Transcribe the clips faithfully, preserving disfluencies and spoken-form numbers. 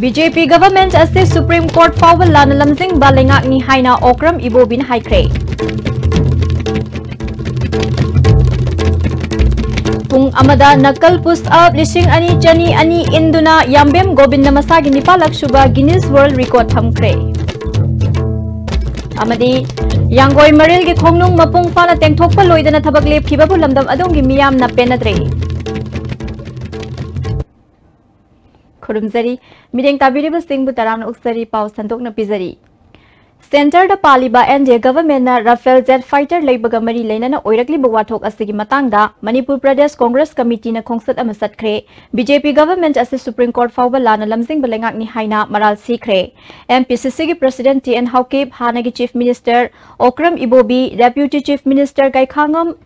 B J ꯄꯤ government ꯑꯁꯤ Supreme Court ꯐꯥꯎꯕ ꯂꯥꯟꯅ ꯂꯝꯖꯤꯡꯕ ꯂꯩꯉꯥꯛꯅꯤ ꯍꯥꯏꯅ ꯑꯣꯀ꯭ꯔꯝ ꯏꯕꯣꯕꯤꯅ ꯍꯥꯏꯈ꯭ꯔꯦ꯫ ꯄꯨꯡ ꯑꯃꯗ ꯅꯀꯜ push up ꯂꯤꯁꯤꯡ ꯑꯅꯤ ꯆꯅꯤ ꯑꯅꯤ ꯏꯟꯗꯨꯅ ꯌꯥꯝꯕꯦꯝ ꯒꯣꯕꯤꯟꯗ ꯃꯁꯥꯒꯤ ꯅꯤꯄꯥꯜ ꯂꯛ ꯁꯨꯕ Guinness World Record ꯊꯝꯈ꯭ꯔꯦ꯫ ꯑꯃꯗꯤ ꯌꯥꯡꯒꯣꯏ ꯃꯔꯤꯜꯒꯤ ꯈꯣꯡꯅꯨꯡ ꯃꯄꯨꯡ ꯐꯥꯅ ꯇꯦꯡꯊꯣꯛꯄ ꯂꯣꯏꯗꯅ ꯊꯕꯛ ꯂꯦꯞꯈꯤꯕꯕꯨ ꯂꯝꯗꯝ ꯑꯗꯣꯝꯒꯤ ꯃꯤꯌꯥꯝꯅ ꯄꯦꯟꯅꯗ꯭ꯔꯦ꯫ ꯈꯨꯔꯨꯝꯖꯔꯤ꯫ ꯃꯤꯠꯌꯦꯡ ꯇꯥꯕꯤꯔꯤꯕꯁꯤꯡꯕꯨ ꯇꯔꯥꯝꯅ ꯑꯣꯛꯆꯔꯤ꯫ ꯄꯥꯎ ꯁꯟꯗꯣꯛꯅ ꯄꯤꯖꯔꯤ꯫ Centreꯗ ꯄꯥꯜꯂꯤꯕ N D A governmentꯅ Rafale jet fighter ꯂꯩꯕꯒ ꯃꯔꯤ ꯂꯩꯅꯅ ꯑꯣꯏꯔꯛꯂꯤꯕ ꯋꯥꯊꯣꯛ ꯑꯁꯤꯒꯤ ꯃꯇꯥꯡꯗ ꯃꯅꯤꯄꯨꯔ ꯄ꯭ꯔꯗꯦꯁ ꯀꯣꯡꯒ꯭ꯔꯦꯁ ꯀꯃꯤꯇꯤꯅ ꯈꯣꯡꯆꯠ ꯑꯃ ꯆꯠꯈ꯭ꯔꯦ꯫ ꯕꯤ ꯖꯦ ꯄꯤ government ꯑꯁꯤ Supreme Court ꯐꯥꯎꯕ ꯂꯥꯟꯅ ꯂꯝꯖꯤꯡꯕ ꯂꯩꯉꯥꯛꯅꯤ ꯍꯥꯏꯅ ꯃꯔꯥꯜ ꯁꯤꯈ꯭ꯔꯦ꯫ M P C Cꯒꯤ president T N Haokip, ꯍꯥꯟꯅꯒꯤ chief minister ꯑꯣꯀ꯭ꯔꯝ ꯏꯕꯣꯕꯤ, deputy chief minister ꯒꯩꯈꯥꯉꯝ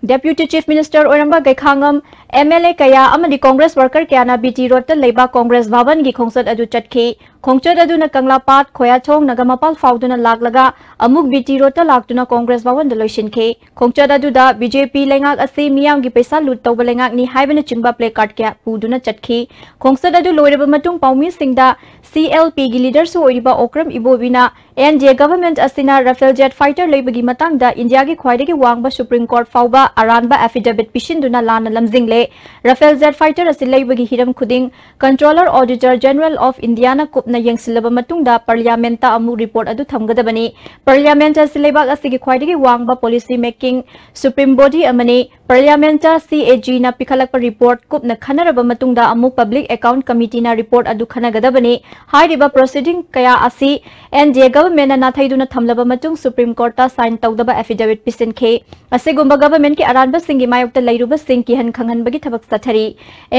Deputy Chief Minister ꯑꯣꯏꯔꯝꯕ ꯒꯩꯈꯥꯉꯝ, M L A ꯀꯌꯥ ꯑꯃꯗꯤ Congress worker ꯀꯌꯥꯅ B T Roadꯇ ꯂꯩꯕ Congress ꯚꯥꯕꯟꯒꯤ ꯈꯣꯡꯆꯠ ꯑꯗꯨ ꯆꯠꯈꯤ꯫ ꯈꯣꯡꯆꯠ ꯑꯗꯨꯅ ꯀꯪꯂꯥꯄꯥꯠ, ꯈꯣꯌꯥꯊꯣꯡ, ꯅꯒꯥꯃꯄꯥꯜ ꯐꯥꯎꯗꯨꯅ ꯂꯥꯛꯂꯒ ꯑꯃꯨꯛ B T Roadꯇ ꯂꯥꯛꯇꯨꯅ Congress ꯚꯥꯕꯟꯗ ꯂꯣꯏꯁꯤꯟꯈꯤ꯫ ꯈꯣꯡꯆꯠ ꯑꯗꯨꯗ B J P ꯂꯩꯉꯥꯛ ꯑꯁꯤ ꯃꯤꯌꯥꯝꯒꯤ ꯄꯩꯁꯥ ꯂꯨꯠ ꯇꯧꯕ ꯂꯩꯉꯥꯛꯅꯤ ꯍꯥꯏꯕꯅꯆꯤꯡꯕ placard ꯀꯌꯥ ꯄꯨꯗꯨꯅ ꯆꯠꯈꯤ꯫ ꯈꯣꯡꯆꯠ ꯑꯗꯨ ꯂꯣꯏꯔꯕ ꯃꯇꯨꯡ ꯄꯥꯎꯃꯤꯁꯤꯡꯗ C L Pꯒꯤ leaderꯁꯨ ꯑꯣꯏꯔꯤꯕ Okram ꯏꯕꯣꯕꯤꯅ N D A government ꯑꯁꯤꯅ Rafale jet fighter ꯂꯩꯕꯒꯤ ꯃꯇꯥꯡꯗ ꯏꯟꯗꯤꯌꯥꯒꯤ ꯈ꯭ꯋꯥꯏꯗꯒꯤ ꯋꯥꯡꯕ Supreme Court ꯐꯥꯎꯕ ꯑꯔꯥꯟꯕ affidavit ꯄꯤꯁꯤꯟꯗꯨꯅ ꯂꯥꯟꯅ ꯂꯝꯖꯤꯡꯂꯦ꯫ Rafale jet fighter ꯑꯁꯤ ꯂꯩꯕꯒꯤ ꯍꯤꯔꯝ ꯈꯨꯗꯤꯡ Controller Auditor General of Indiaꯅ ꯀꯨꯞꯅ ꯌꯦꯡꯁꯤꯜꯂꯕ ꯃꯇꯨꯡꯗ Parliamentꯇ ꯑꯃꯨꯛ report ꯑꯗꯨ ꯊꯝꯒꯗꯕꯅꯤ꯫ Parliament ꯑꯁꯤ ꯂꯩꯕꯥꯛ ꯑꯁꯤꯒꯤ ꯈ꯭ꯋꯥꯏꯗꯒꯤ ꯋꯥꯡꯕ policy making Supreme body ꯑꯃꯅꯤ꯫ Parliamentꯇ C A Gꯅ ꯄꯤꯈꯠꯂꯛꯄ report ꯀꯨꯞꯅ ꯈꯟꯅꯔꯕ ꯃꯇꯨꯡꯗ ꯑꯃꯨꯛ Public Account Committeeꯅ report ꯑꯗꯨ ꯈꯟꯅꯒꯗꯕꯅꯤ꯫ ꯍꯥꯏꯔꯤꯕ proceeding ꯀꯌꯥ ꯑꯁꯤ N D A governmentꯅ ꯅꯥꯊꯩꯗꯨꯅ ꯊꯝꯂꯕ ꯃꯇꯨꯡ Supreme Courtꯇ sign ꯇꯧꯗꯕ affidavit ꯄꯤꯁꯤꯟꯈꯤ꯫ ꯑꯁꯤꯒꯨꯝꯕ governmentꯀꯤ ꯑꯔꯥꯟꯕꯁꯤꯡꯒꯤ ꯃꯥꯌꯣꯛꯇ ꯂꯩꯔꯨꯕꯁꯤꯡ ꯀꯤꯍꯟ ꯈꯪꯍꯟꯕꯒꯤ ꯊꯕꯛ ꯆꯠꯊꯔꯤ꯫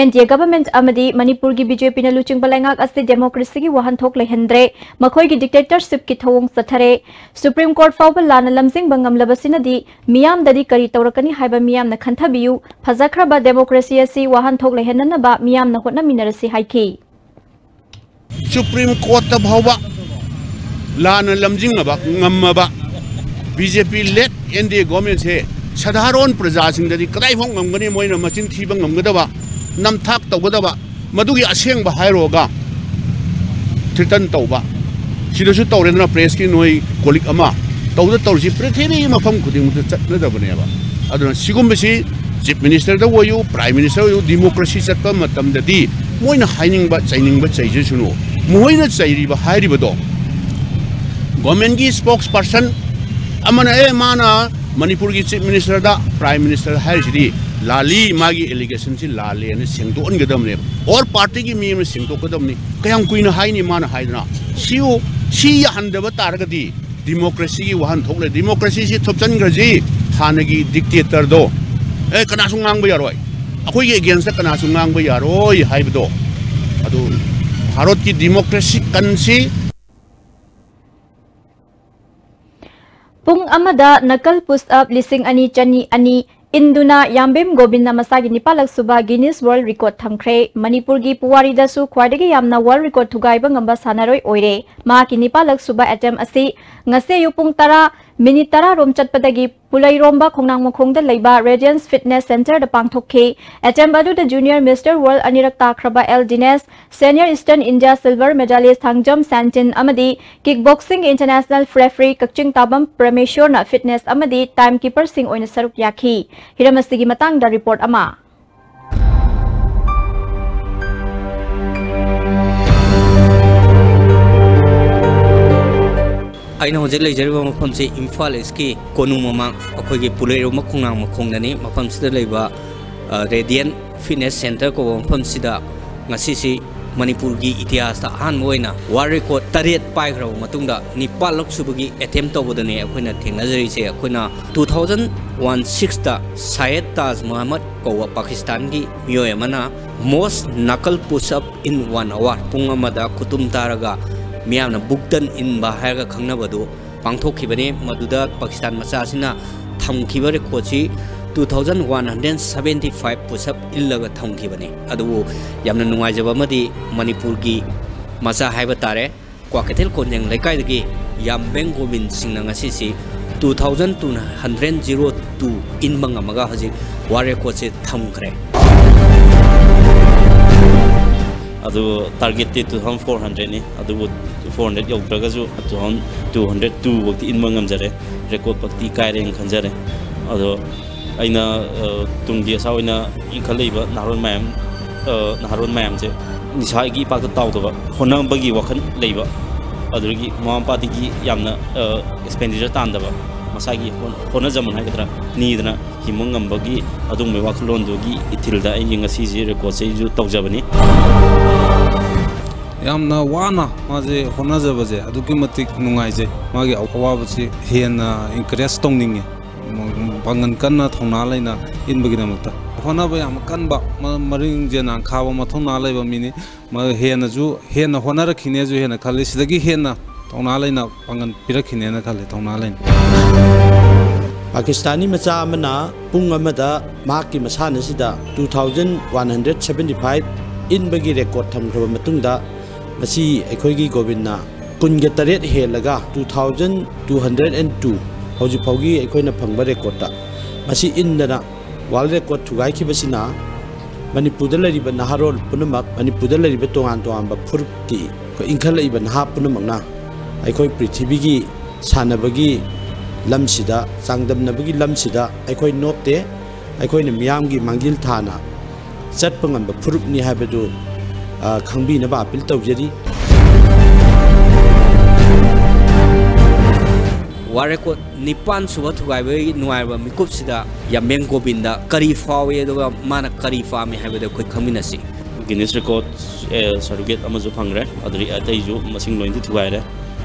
N D A government ꯑꯃꯗꯤ ꯃꯅꯤꯄꯨꯔꯒꯤ B J Pꯅ ꯂꯨꯆꯤꯡꯕ ꯂꯩꯉꯥꯛ ꯑꯁꯤ democracyꯒꯤ ꯋꯥꯍꯟꯊꯣꯛ ꯂꯩꯍꯟꯗ꯭ꯔꯦ, ꯃꯈꯣꯏꯒꯤ dictatorshipꯀꯤ ꯊꯧꯑꯣꯡ ꯆꯠꯊꯔꯦ꯫ Supreme Court ꯐꯥꯎꯕ ꯂꯥꯟꯅ ꯂꯝꯖꯤꯡꯕ ꯉꯝꯂꯕꯁꯤꯅꯗꯤ ꯃꯤꯌꯥꯝꯗꯗꯤ ꯀꯔꯤ ꯇꯧꯔꯛꯀꯅꯤ ꯍꯥꯏꯕ ꯃꯤꯌꯥꯝꯅ ꯈꯟꯊꯕꯤꯌꯨ꯫ ꯐꯖꯈ꯭ꯔꯕ democracy ꯑꯁꯤ ꯋꯥꯍꯟꯊꯣꯛ ꯂꯩꯍꯟꯅꯅꯕ ꯃꯤꯌꯥꯝꯅ ꯍꯣꯠꯅꯃꯤꯟꯅꯔꯁꯤ ꯍꯥꯏꯈꯤ꯫ Supreme Courtꯇ ꯐꯥꯎꯕ ꯂꯥꯟꯅ ꯂꯝꯖꯤꯡꯉꯕ ꯉꯝꯃꯕ B J P led N D A governmentꯁꯦ ꯁꯙꯥꯔꯣꯟ ꯄ꯭ꯔꯖꯥꯁꯤꯡꯗꯗꯤ ꯀꯗꯥꯏꯐꯥꯎ ꯉꯝꯒꯅꯤ? ꯃꯣꯏꯅ ꯃꯆꯤꯟ ꯊꯤꯕ ꯉꯝꯒꯗꯕ, ꯅꯝꯊꯥꯛ ꯇꯧꯒꯗꯕ, ꯃꯗꯨꯒꯤ ꯑꯁꯦꯡꯕ ꯍꯥꯏꯔꯨꯔꯒ ꯊ꯭ꯔꯤꯇꯟ ꯇꯧꯕ, ꯁꯤꯗꯁꯨ ꯇꯧꯔꯦꯗꯅ, ꯄ꯭ꯔꯦꯁꯀꯤ ꯅꯣꯏ ꯀꯣꯂꯤꯛ ꯑꯃ ꯇꯧꯗ ꯇꯧꯔꯤꯁꯤ ꯄ꯭ꯔꯤꯊꯤꯕꯤ ꯃꯐꯝ ꯈꯨꯗꯤꯡꯃꯛꯇ ꯆꯠꯅꯗꯕꯅꯦꯕ꯫ ꯑꯗꯨꯅ ꯁꯤꯒꯨꯝꯕꯁꯤ ꯆꯤꯐ ꯃꯤꯅꯤꯁꯇꯔꯗ ꯑꯣꯏꯌꯨ, ꯄ꯭ꯔꯥꯏꯝ ꯃꯤꯅꯤꯁꯇꯔ ꯑꯣꯏꯌꯨ, ꯗꯤꯃꯣꯀ꯭ꯔꯦꯁꯤ ꯆꯠꯄ ꯃꯇꯝꯗꯗꯤ ꯃꯣꯏꯅ ꯍꯥꯏꯅꯤꯡꯕ ꯆꯩꯅꯤꯡꯕ ꯆꯩꯖꯁꯅꯨ꯫ ꯃꯈꯣꯏꯅ ꯆꯩꯔꯤꯕ ꯍꯥꯏꯔꯤꯕꯗꯣ ꯒꯣꯔꯃꯦꯟꯒꯤ ꯁ꯭ꯄꯣꯛꯁ ꯄꯥꯔꯁꯟ ꯑꯃꯅ, "ꯑꯦ, ꯃꯥꯅ ꯃꯅꯤꯄꯨꯔꯒꯤ ꯆꯤꯐ ꯃꯤꯅꯤꯁꯇꯔꯗ, ꯄ꯭ꯔꯥꯏꯝ ꯃꯤꯅꯤꯁꯇꯔ ꯍꯥꯏꯔꯤꯁꯤꯗꯤ ꯂꯥꯜꯂꯤ, ꯃꯥꯒꯤ ꯑꯦꯂꯤꯒꯦꯁꯟꯁꯤ ꯂꯥꯜꯂꯦꯅ ꯁꯦꯡꯗꯣꯛꯍꯟꯒꯗꯕꯅꯦꯕ, ꯑꯣꯔ ꯄꯥꯔꯇꯤꯒꯤ ꯃꯤ ꯑꯃꯅ ꯁꯦꯡꯗꯣꯛꯀꯗꯕꯅꯤ꯫ ꯀꯌꯥꯝ ꯀꯨꯏꯅ ꯍꯥꯏꯅꯤ ꯃꯥꯅ ꯍꯥꯏꯗꯅ? ꯁꯤꯕꯨ, ꯁꯤ ꯌꯥꯍꯟꯗꯕ ꯇꯥꯔꯒꯗꯤ ꯗꯤꯃꯣꯀ꯭ꯔꯦꯁꯤꯒꯤ ꯋꯥꯍꯟꯊꯣꯛ ꯂꯩ꯫ ꯗꯤꯃꯣꯀ꯭ꯔꯦꯁꯤꯁꯤ ꯊꯨꯞꯆꯟꯈ꯭ꯔꯁꯤ, ꯍꯥꯟꯅꯒꯤ ꯗꯤꯛꯇꯦꯇꯔꯗꯣ, ꯑꯦ, ꯀꯅꯥꯁꯨ ꯉꯥꯡꯕ ꯌꯥꯔꯣꯏ, ꯑꯩꯈꯣꯏꯒꯤ ꯑꯦꯒꯦꯟꯁꯇ ꯀꯅꯥꯁꯨ ꯉꯥꯡꯕ ꯌꯥꯔꯣꯏ ꯍꯥꯏꯕꯗꯣ, ꯑꯗꯨ ꯚꯥꯔꯠꯀꯤ ꯗꯤꯃꯣꯀ꯭ꯔꯦꯁꯤ ꯀꯟꯁꯤ꯫ ꯄꯨꯡ ꯑꯃꯗ ꯅꯀꯜ ꯄꯨꯁ ꯑꯞ ꯂꯤꯁꯤꯡ ꯑꯅꯤ ꯆꯅꯤ ꯑꯅꯤ ꯏꯟꯗꯨꯅ ꯌꯥꯝꯕꯦꯝ ꯒꯣꯕꯤꯟꯅ ꯃꯁꯥꯒꯤ ꯅꯤꯄꯥꯜꯂꯛ ꯁꯨꯕ ꯒꯤꯅꯤꯁ ꯋꯥꯔꯜ ꯔꯦꯀꯣꯔꯗ ꯊꯝꯈ꯭ꯔꯦ꯫ ꯃꯅꯤꯄꯨꯔꯒꯤ ꯄꯨꯋꯥꯔꯤꯗꯁꯨ ꯈ꯭ꯋꯥꯏꯗꯒꯤ ꯌꯥꯝꯅ ꯋꯥꯔꯜ ꯔꯦꯀꯣꯔꯗ ꯊꯨꯒꯥꯏꯕ ꯉꯝꯕ ꯁꯥꯟꯅꯔꯣꯏ ꯑꯣꯏꯔꯦ꯫ ꯃꯍꯥꯛꯀꯤ ꯅꯤꯄꯥꯜꯂꯛ ꯁꯨꯕ ꯑꯦꯇꯦꯝ ꯑꯁꯤ ꯉꯁꯤ ꯑꯌꯨꯛ ꯄꯨꯡ ꯇꯔꯥ ꯃꯤꯅꯤꯠ ꯇꯔꯥ ꯔꯣꯝ ꯆꯠꯄꯗꯒꯤ ꯄꯨꯂꯩꯔꯣꯝꯕ ꯈꯣꯡꯅꯥꯡ ꯃꯈꯣꯡꯗ ꯂꯩꯕ ꯔꯦꯗꯤꯌꯟꯁ ꯐꯤꯠꯅꯦꯁ ꯁꯦꯟꯇꯔꯗ ꯄꯥꯡꯊꯣꯛꯈꯤ꯫ ꯑꯦꯇꯦꯝ ꯑꯗꯨꯗ ꯖꯨꯅꯤꯌꯔ ꯃꯤꯁꯇꯔ ꯋꯥꯔꯜ ꯑꯅꯤꯔꯛ ꯇꯥꯈ꯭ꯔꯕ L Dinesh, senior eastern India silver medallist Thangjam Sanchin ꯑꯃꯗꯤ ꯀꯤꯛ ꯕꯣꯛꯁꯤꯡꯒꯤ ꯏꯟꯇꯔꯅꯦꯁꯅꯦꯜ ꯔꯦꯐ꯭ꯔꯤ ꯀꯛꯆꯤꯡ ꯇꯥꯕꯝ ꯄ꯭ꯔꯃꯦꯁꯣꯔꯅ ꯐꯤꯠꯅꯦꯁ ꯑꯃꯗꯤ ꯇꯥꯏꯝ ꯀꯤꯄꯔꯁꯤꯡ ꯑꯣꯏꯅ ꯁꯔꯨꯛ ꯌꯥꯈꯤ꯫ ꯍꯤꯔꯝ ꯑꯁꯤꯒꯤ ꯃꯇꯥꯡꯗ ꯔꯤꯄꯣꯔꯠ ꯑꯃ꯫ ꯑꯩꯅ ꯍꯧꯖꯤꯛ ꯂꯩꯖꯔꯤꯕ ꯃꯐꯝꯁꯤ ꯏꯝꯐꯥꯜ ꯏꯁꯀꯤ ꯀꯣꯅꯨꯡ ꯃꯃꯥꯡ, ꯑꯩꯈꯣꯏꯒꯤ ꯄꯨꯂꯩꯔꯣꯝꯕ ꯈꯣꯡꯅꯥꯡ ꯃꯈꯣꯡꯗꯅꯤ꯫ ꯃꯐꯝꯁꯤꯗ ꯂꯩꯕ, ꯑ, ꯔꯦꯗꯤꯌꯟ ꯐꯤꯠꯅꯦꯁ ꯁꯦꯟꯇꯔ ꯀꯧꯕ ꯃꯐꯝꯁꯤꯗ ꯉꯁꯤꯁꯤ ꯃꯅꯤꯄꯨꯔꯒꯤ ꯏꯇꯤꯍꯥꯁꯇ ꯑꯍꯥꯟꯕ ꯑꯣꯏꯅ ꯋꯥꯔꯜ ꯔꯦꯀꯣꯔꯗ ꯇꯔꯦꯠ ꯄꯥꯏꯈ꯭ꯔꯕ ꯃꯇꯨꯡꯗ ꯅꯤꯄꯥꯜꯂꯛ ꯁꯨꯕꯒꯤ ꯑꯦꯇꯦꯝ ꯇꯧꯕꯗꯅꯦ ꯑꯩꯈꯣꯏꯅ ꯊꯦꯡꯅꯖꯔꯤꯁꯦ꯫ ꯑꯩꯈꯣꯏꯅ two thousand one sixꯇ ꯁꯥꯌꯦꯗ ꯇꯥꯖ ꯃꯨꯍꯝꯃꯗ ꯀꯧꯕ ꯄꯥꯀꯤꯁꯇꯥꯟꯒꯤ ꯃꯤꯑꯣꯏ ꯑꯃꯅ most knuckle push up in one hour, ꯄꯨꯡ ꯑꯃꯗ ꯈꯨꯇꯨꯝ ꯇꯥꯔꯒ ꯃꯤꯌꯥꯝꯅ ꯕꯨꯛꯇꯟ ꯏꯟꯕ ꯍꯥꯏꯔꯒ ꯈꯪꯅꯕꯗꯨ ꯄꯥꯡꯊꯣꯛꯈꯤꯕꯅꯤ꯫ ꯃꯗꯨꯗ ꯄꯥꯀꯤꯁꯇꯥꯟ ꯃꯆꯥ ꯑꯁꯤꯅ ꯊꯝꯈꯤꯕ ꯔꯦꯀꯣꯔꯗꯁꯤ two thousand one hundred seventy five push up ꯏꯜꯂꯒ ꯊꯝꯈꯤꯕꯅꯤ꯫ ꯑꯗꯨꯕꯨ ꯌꯥꯝꯅ ꯅꯨꯡꯉꯥꯏꯖꯕ ꯑꯃꯗꯤ ꯃꯅꯤꯄꯨꯔꯒꯤ ꯃꯆꯥ ꯍꯥꯏꯕ ꯇꯥꯔꯦ, ꯀ꯭ꯋꯥꯀꯩꯊꯦꯜ ꯀꯣꯟꯖꯦꯡ ꯂꯩꯀꯥꯏꯗꯒꯤ ꯌꯥꯝꯕꯦꯝ ꯒꯣꯕꯤꯟ ꯁꯤꯡꯅ ꯉꯁꯤꯁꯤ two thousand two hundred zero two ꯏꯟꯕ ꯉꯝꯃꯒ ꯍꯧꯖꯤꯛ ꯋꯥꯔꯜ ꯔꯦꯀꯣꯔꯗꯁꯦ ꯊꯝꯈ꯭ꯔꯦ꯫ ꯑꯗꯨ ꯇꯥꯔꯒꯦꯠꯇꯤ two thousand four hundred ꯅꯤ, ꯑꯗꯨꯕꯨ four hundred ꯌꯧꯗ꯭ꯔꯒꯁꯨ two thousand two hundred two ꯐꯧꯗꯤ ꯏꯟꯕ ꯉꯝꯖꯔꯦ꯫ ꯔꯦꯀꯣꯔꯗ ꯐꯛꯇꯤ ꯀꯥꯏꯔꯦꯅ ꯈꯟꯖꯔꯦ꯫ ꯑꯗꯣ ꯑꯩꯅ, ꯑ, ꯇꯨꯡꯒꯤ ꯑꯁꯥ ꯑꯣꯏꯅ ꯏꯟꯈꯠꯂꯛꯏꯕ ꯅꯍꯥꯔꯣꯜ ꯃꯌꯥꯝ, ꯑ, ꯅꯍꯥꯔꯣꯜ ꯃꯌꯥꯝꯁꯦ ꯅꯤꯁꯥꯒꯤ ꯏꯄꯥꯛꯇ ꯇꯥꯎꯗꯕ, ꯍꯣꯠꯅꯕꯒꯤ ꯋꯥꯈꯜ ꯂꯩꯕ, ꯑꯗꯨꯗꯒꯤ ꯃꯃꯥ ꯃꯄꯥꯗꯒꯤ ꯌꯥꯝꯅ, ꯑ, ꯑꯦꯛꯁꯄꯦꯟꯗꯤꯆꯔ ꯇꯥꯟꯗꯕ, ꯃꯁꯥꯒꯤ ꯍꯣꯠ-, ꯍꯣꯠꯅꯖꯃꯟ ꯍꯥꯏꯒꯗ꯭ꯔꯥ, ꯅꯤꯗꯅ ꯍꯤꯡꯕ ꯉꯝꯕꯒꯤ ꯑꯗꯨꯒꯨꯝꯕ ꯋꯥꯈꯜꯂꯣꯟꯗꯨꯒꯤ ꯏꯊꯤꯜꯗ ꯑꯩꯒꯤ ꯉꯁꯤꯁꯤ ꯔꯦꯀꯣꯔꯗꯁꯦ ꯑꯩꯁꯨ ꯇꯧꯖꯕꯅꯤ꯫ ꯌꯥꯝꯅ ꯋꯥꯅ ꯃꯥꯁꯦ ꯍꯣꯠꯅꯖꯕꯁꯦ ꯑꯗꯨꯛꯀꯤ ꯃꯇꯤꯛ ꯅꯨꯡꯉꯥꯏꯖꯩ꯫ ꯃꯥꯒꯤ ꯑꯋꯥꯕꯁꯤ ꯍꯦꯟꯅ ꯏꯟꯀꯔꯦꯖ ꯇꯧꯅꯤꯡꯉꯤ꯫ ꯄꯥꯡꯒꯜ ꯀꯟꯅ ꯊꯧꯅꯥ ꯂꯩꯅ ꯏꯟꯕꯒꯤꯗꯃꯛꯇ ꯍꯣꯠꯅꯕ ꯌꯥꯝ ꯀꯟꯕ, ꯃ-, ꯃꯔꯤꯡ ꯖꯦꯅꯥꯡ ꯈꯥꯕ ꯃꯊꯧꯅꯥ ꯂꯩꯕ ꯃꯤꯅꯤ꯫ ꯃꯥ ꯍꯦꯟꯅꯁꯨ, ꯍꯦꯟꯅ ꯍꯣꯠꯅꯔꯛꯈꯤꯅꯦꯁꯨ ꯍꯦꯟꯅ ꯈꯜꯂꯤ꯫ ꯁꯤꯗꯒꯤ ꯍꯦꯟꯅ ꯊꯧꯅꯥ ꯂꯩꯅ ꯄꯥꯡꯒꯜ ꯄꯤꯔꯛꯈꯤꯅꯦꯅ ꯈꯜꯂꯤ, ꯊꯧꯅꯥ ꯂꯩꯅ꯫ ꯄꯥꯀꯤꯁꯇꯥꯅꯤ ꯃꯆꯥ ꯑꯃꯅ ꯄꯨꯡ ꯑꯃꯗ ꯃꯍꯥꯛꯀꯤ ꯃꯁꯥꯟꯅꯁꯤꯗ two thousand one hundred seventy five ꯏꯟꯕꯒꯤ ꯔꯦꯀꯣꯔꯗ ꯊꯝꯈ꯭ꯔꯕ ꯃꯇꯨꯡꯗ, ꯉꯁꯤ ꯑꯩꯈꯣꯏꯒꯤ ꯒꯣꯕꯤꯟꯅ ꯀꯨꯟꯒ ꯇꯔꯦꯠ ꯍꯦꯜꯂꯒ two thousand two hundred and two ꯍꯧꯖꯤꯛ ꯐꯥꯎꯒꯤ ꯑꯩꯈꯣꯏꯅ ꯐꯪꯕ ꯔꯦꯀꯣꯔꯗꯇ ꯃꯁꯤ ꯏꯟꯗꯅ ꯋꯥꯔꯜ ꯔꯦꯀꯣꯔꯗ ꯊꯨꯒꯥꯏꯈꯤꯕꯁꯤꯅ ꯃꯅꯤꯄꯨꯔꯗ ꯂꯩꯔꯤꯕ ꯅꯍꯥꯔꯣꯜ ꯄꯨꯝꯅꯃꯛ, ꯃꯅꯤꯄꯨꯔꯗ ꯂꯩꯔꯤꯕ ꯇꯣꯉꯥꯟ ꯇꯣꯉꯥꯟꯕ ꯐꯨꯔꯨꯞꯀꯤ ꯑꯩꯈꯣꯏ ꯏꯟꯈꯠꯂꯛꯏꯕ ꯅꯍꯥ ꯄꯨꯝꯅꯃꯛꯅ ꯑꯩꯈꯣꯏ ꯄ꯭ꯔꯤꯊꯤꯕꯤꯒꯤ ꯁꯥꯟꯅꯕꯒꯤ ꯂꯝꯁꯤꯗ, ꯆꯥꯡꯗꯝꯅꯕꯒꯤ ꯂꯝꯁꯤꯗ ꯑꯩꯈꯣꯏ ꯅꯣꯞꯇꯦ꯫ ꯑꯩꯈꯣꯏꯅ ꯃꯤꯌꯥꯝꯒꯤ ꯃꯥꯡꯖꯤꯜ ꯊꯥꯅ ꯆꯠꯄ ꯉꯝꯕ ꯐꯨꯔꯨꯞꯅꯤ ꯍꯥꯏꯕꯗꯨ, ꯑ, ꯈꯪꯕꯤꯅꯕ ꯑꯥꯄꯤꯜ ꯇꯧꯖꯔꯤ꯫ ꯋꯥꯔꯜ ꯔꯦꯀꯣꯔꯗ ꯅꯤꯄꯥꯟ ꯁꯨꯕ ꯊꯨꯒꯥꯏꯕꯒꯤ ꯅꯨꯡꯉꯥꯏꯔꯕ ꯃꯤꯀꯨꯞꯁꯤꯗ ꯌꯥꯝꯕꯦꯝ ꯒꯣꯕꯤꯟꯗ ꯀꯔꯤ ꯐꯥꯎꯏ, ꯑꯗꯨꯒ ꯃꯥꯅ ꯀꯔꯤ ꯄꯥꯝꯃꯤ ꯍꯥꯏꯕꯗꯨ ꯑꯩꯈꯣꯏ ꯈꯪꯃꯤꯟꯅꯁꯤ꯫ ꯒꯤꯅꯤꯁ ꯔꯦꯀꯣꯔꯗ, ꯑꯦ, ꯁꯥꯔꯇꯤꯐꯤꯀꯦꯠ ꯑꯃꯁꯨ ꯐꯪꯈ꯭ꯔꯦ꯫ ꯑꯗꯨꯗꯒꯤ ꯑꯇꯩꯁꯨ ꯃꯁꯤꯡ ꯂꯣꯏꯅꯗꯤ ꯊꯨꯒꯥꯏꯔꯦ꯫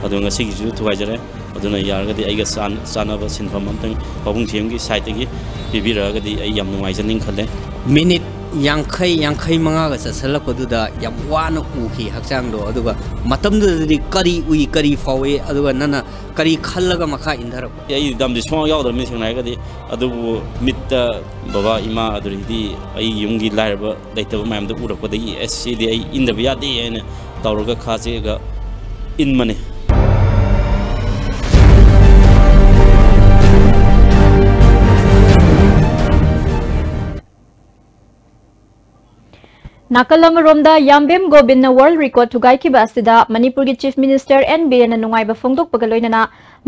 ꯑꯗꯣ ꯉꯁꯤꯒꯤꯁꯨ ꯊꯨꯒꯥꯏꯖꯔꯦ꯫ ꯑꯗꯨꯅ ꯌꯥꯔꯒꯗꯤ ꯑꯩꯒ ꯆꯥꯟ-, ꯆꯥꯟꯅꯕ ꯁꯤꯟꯐꯝ ꯑꯝꯇꯪ ꯄꯥꯕꯨꯡ ꯊꯦꯝꯒꯤ ꯁꯥꯏꯠꯇꯒꯤ ꯄꯤꯕꯤꯔꯛꯑꯒꯗꯤ ꯑꯩ ꯌꯥꯝ ꯅꯨꯡꯉꯥꯏꯖꯅꯤ ꯈꯜꯂꯦ꯫ ꯃꯤꯅꯤꯠ ꯌꯥꯡꯈꯩ, ꯌꯥꯡꯈꯩ ꯃꯉꯥꯒ ꯆꯠꯁꯜꯂꯛꯄꯗꯨꯗ ꯌꯥꯝ ꯋꯥꯅ ꯎꯈꯤ ꯍꯛꯆꯥꯡꯗꯣ꯫ ꯑꯗꯨꯒ ꯃꯇꯝꯗꯨꯗꯗꯤ ꯀꯔꯤ ꯎꯏ, ꯀꯔꯤ ꯐꯥꯎꯏ, ꯑꯗꯨꯒ ꯅꯪꯅ ꯀꯔꯤ ꯈꯜꯂꯒ ꯃꯈꯥ ꯏꯟꯊꯔꯛꯄ? ꯑꯩ ꯗꯝꯗꯤ ꯁꯨꯡꯌꯥꯎ ꯌꯥꯎꯗ꯭ꯔꯕꯅꯤ, ꯁꯦꯡꯅ ꯍꯥꯏꯔꯒꯗꯤ꯫ ꯑꯗꯨꯕꯨ ꯃꯤꯠꯇ ꯕꯕꯥ, ꯏꯃꯥ, ꯑꯗꯨꯗꯒꯤꯗꯤ ꯑꯩ ꯌꯨꯝꯒꯤ ꯂꯥꯏꯔꯕ ꯂꯩꯇꯕ ꯃꯌꯥꯝꯗꯣ ꯎꯔꯛꯄꯗꯒꯤ, "ꯑꯁ, ꯁꯤꯗꯤ ꯑꯩ ꯏꯟꯗꯕ ꯌꯥꯗꯦ" ꯍꯥꯏꯅ ꯇꯧꯔꯒ ꯈꯥ ꯆꯦꯛꯑꯒ ꯏꯟꯕꯅꯦ꯫ ꯅꯥꯀꯜ ꯑꯃꯔꯣꯝꯗ, ꯌꯥꯝꯕꯦꯝ ꯒꯣꯕꯤꯟꯅ ꯋꯥꯔꯜꯗ ꯔꯦꯀꯣꯔꯗ ꯊꯨꯒꯥꯏꯈꯤꯕ ꯑꯁꯤꯗ ꯃꯅꯤꯄꯨꯔꯒꯤ ꯆꯤꯐ ꯃꯤꯅꯤꯁꯇꯔ ꯑꯦꯟ ꯕꯤꯔꯦꯟꯅ ꯅꯨꯡꯉꯥꯏꯕ ꯐꯣꯡꯗꯣꯛꯄꯒ ꯂꯣꯏꯅꯅ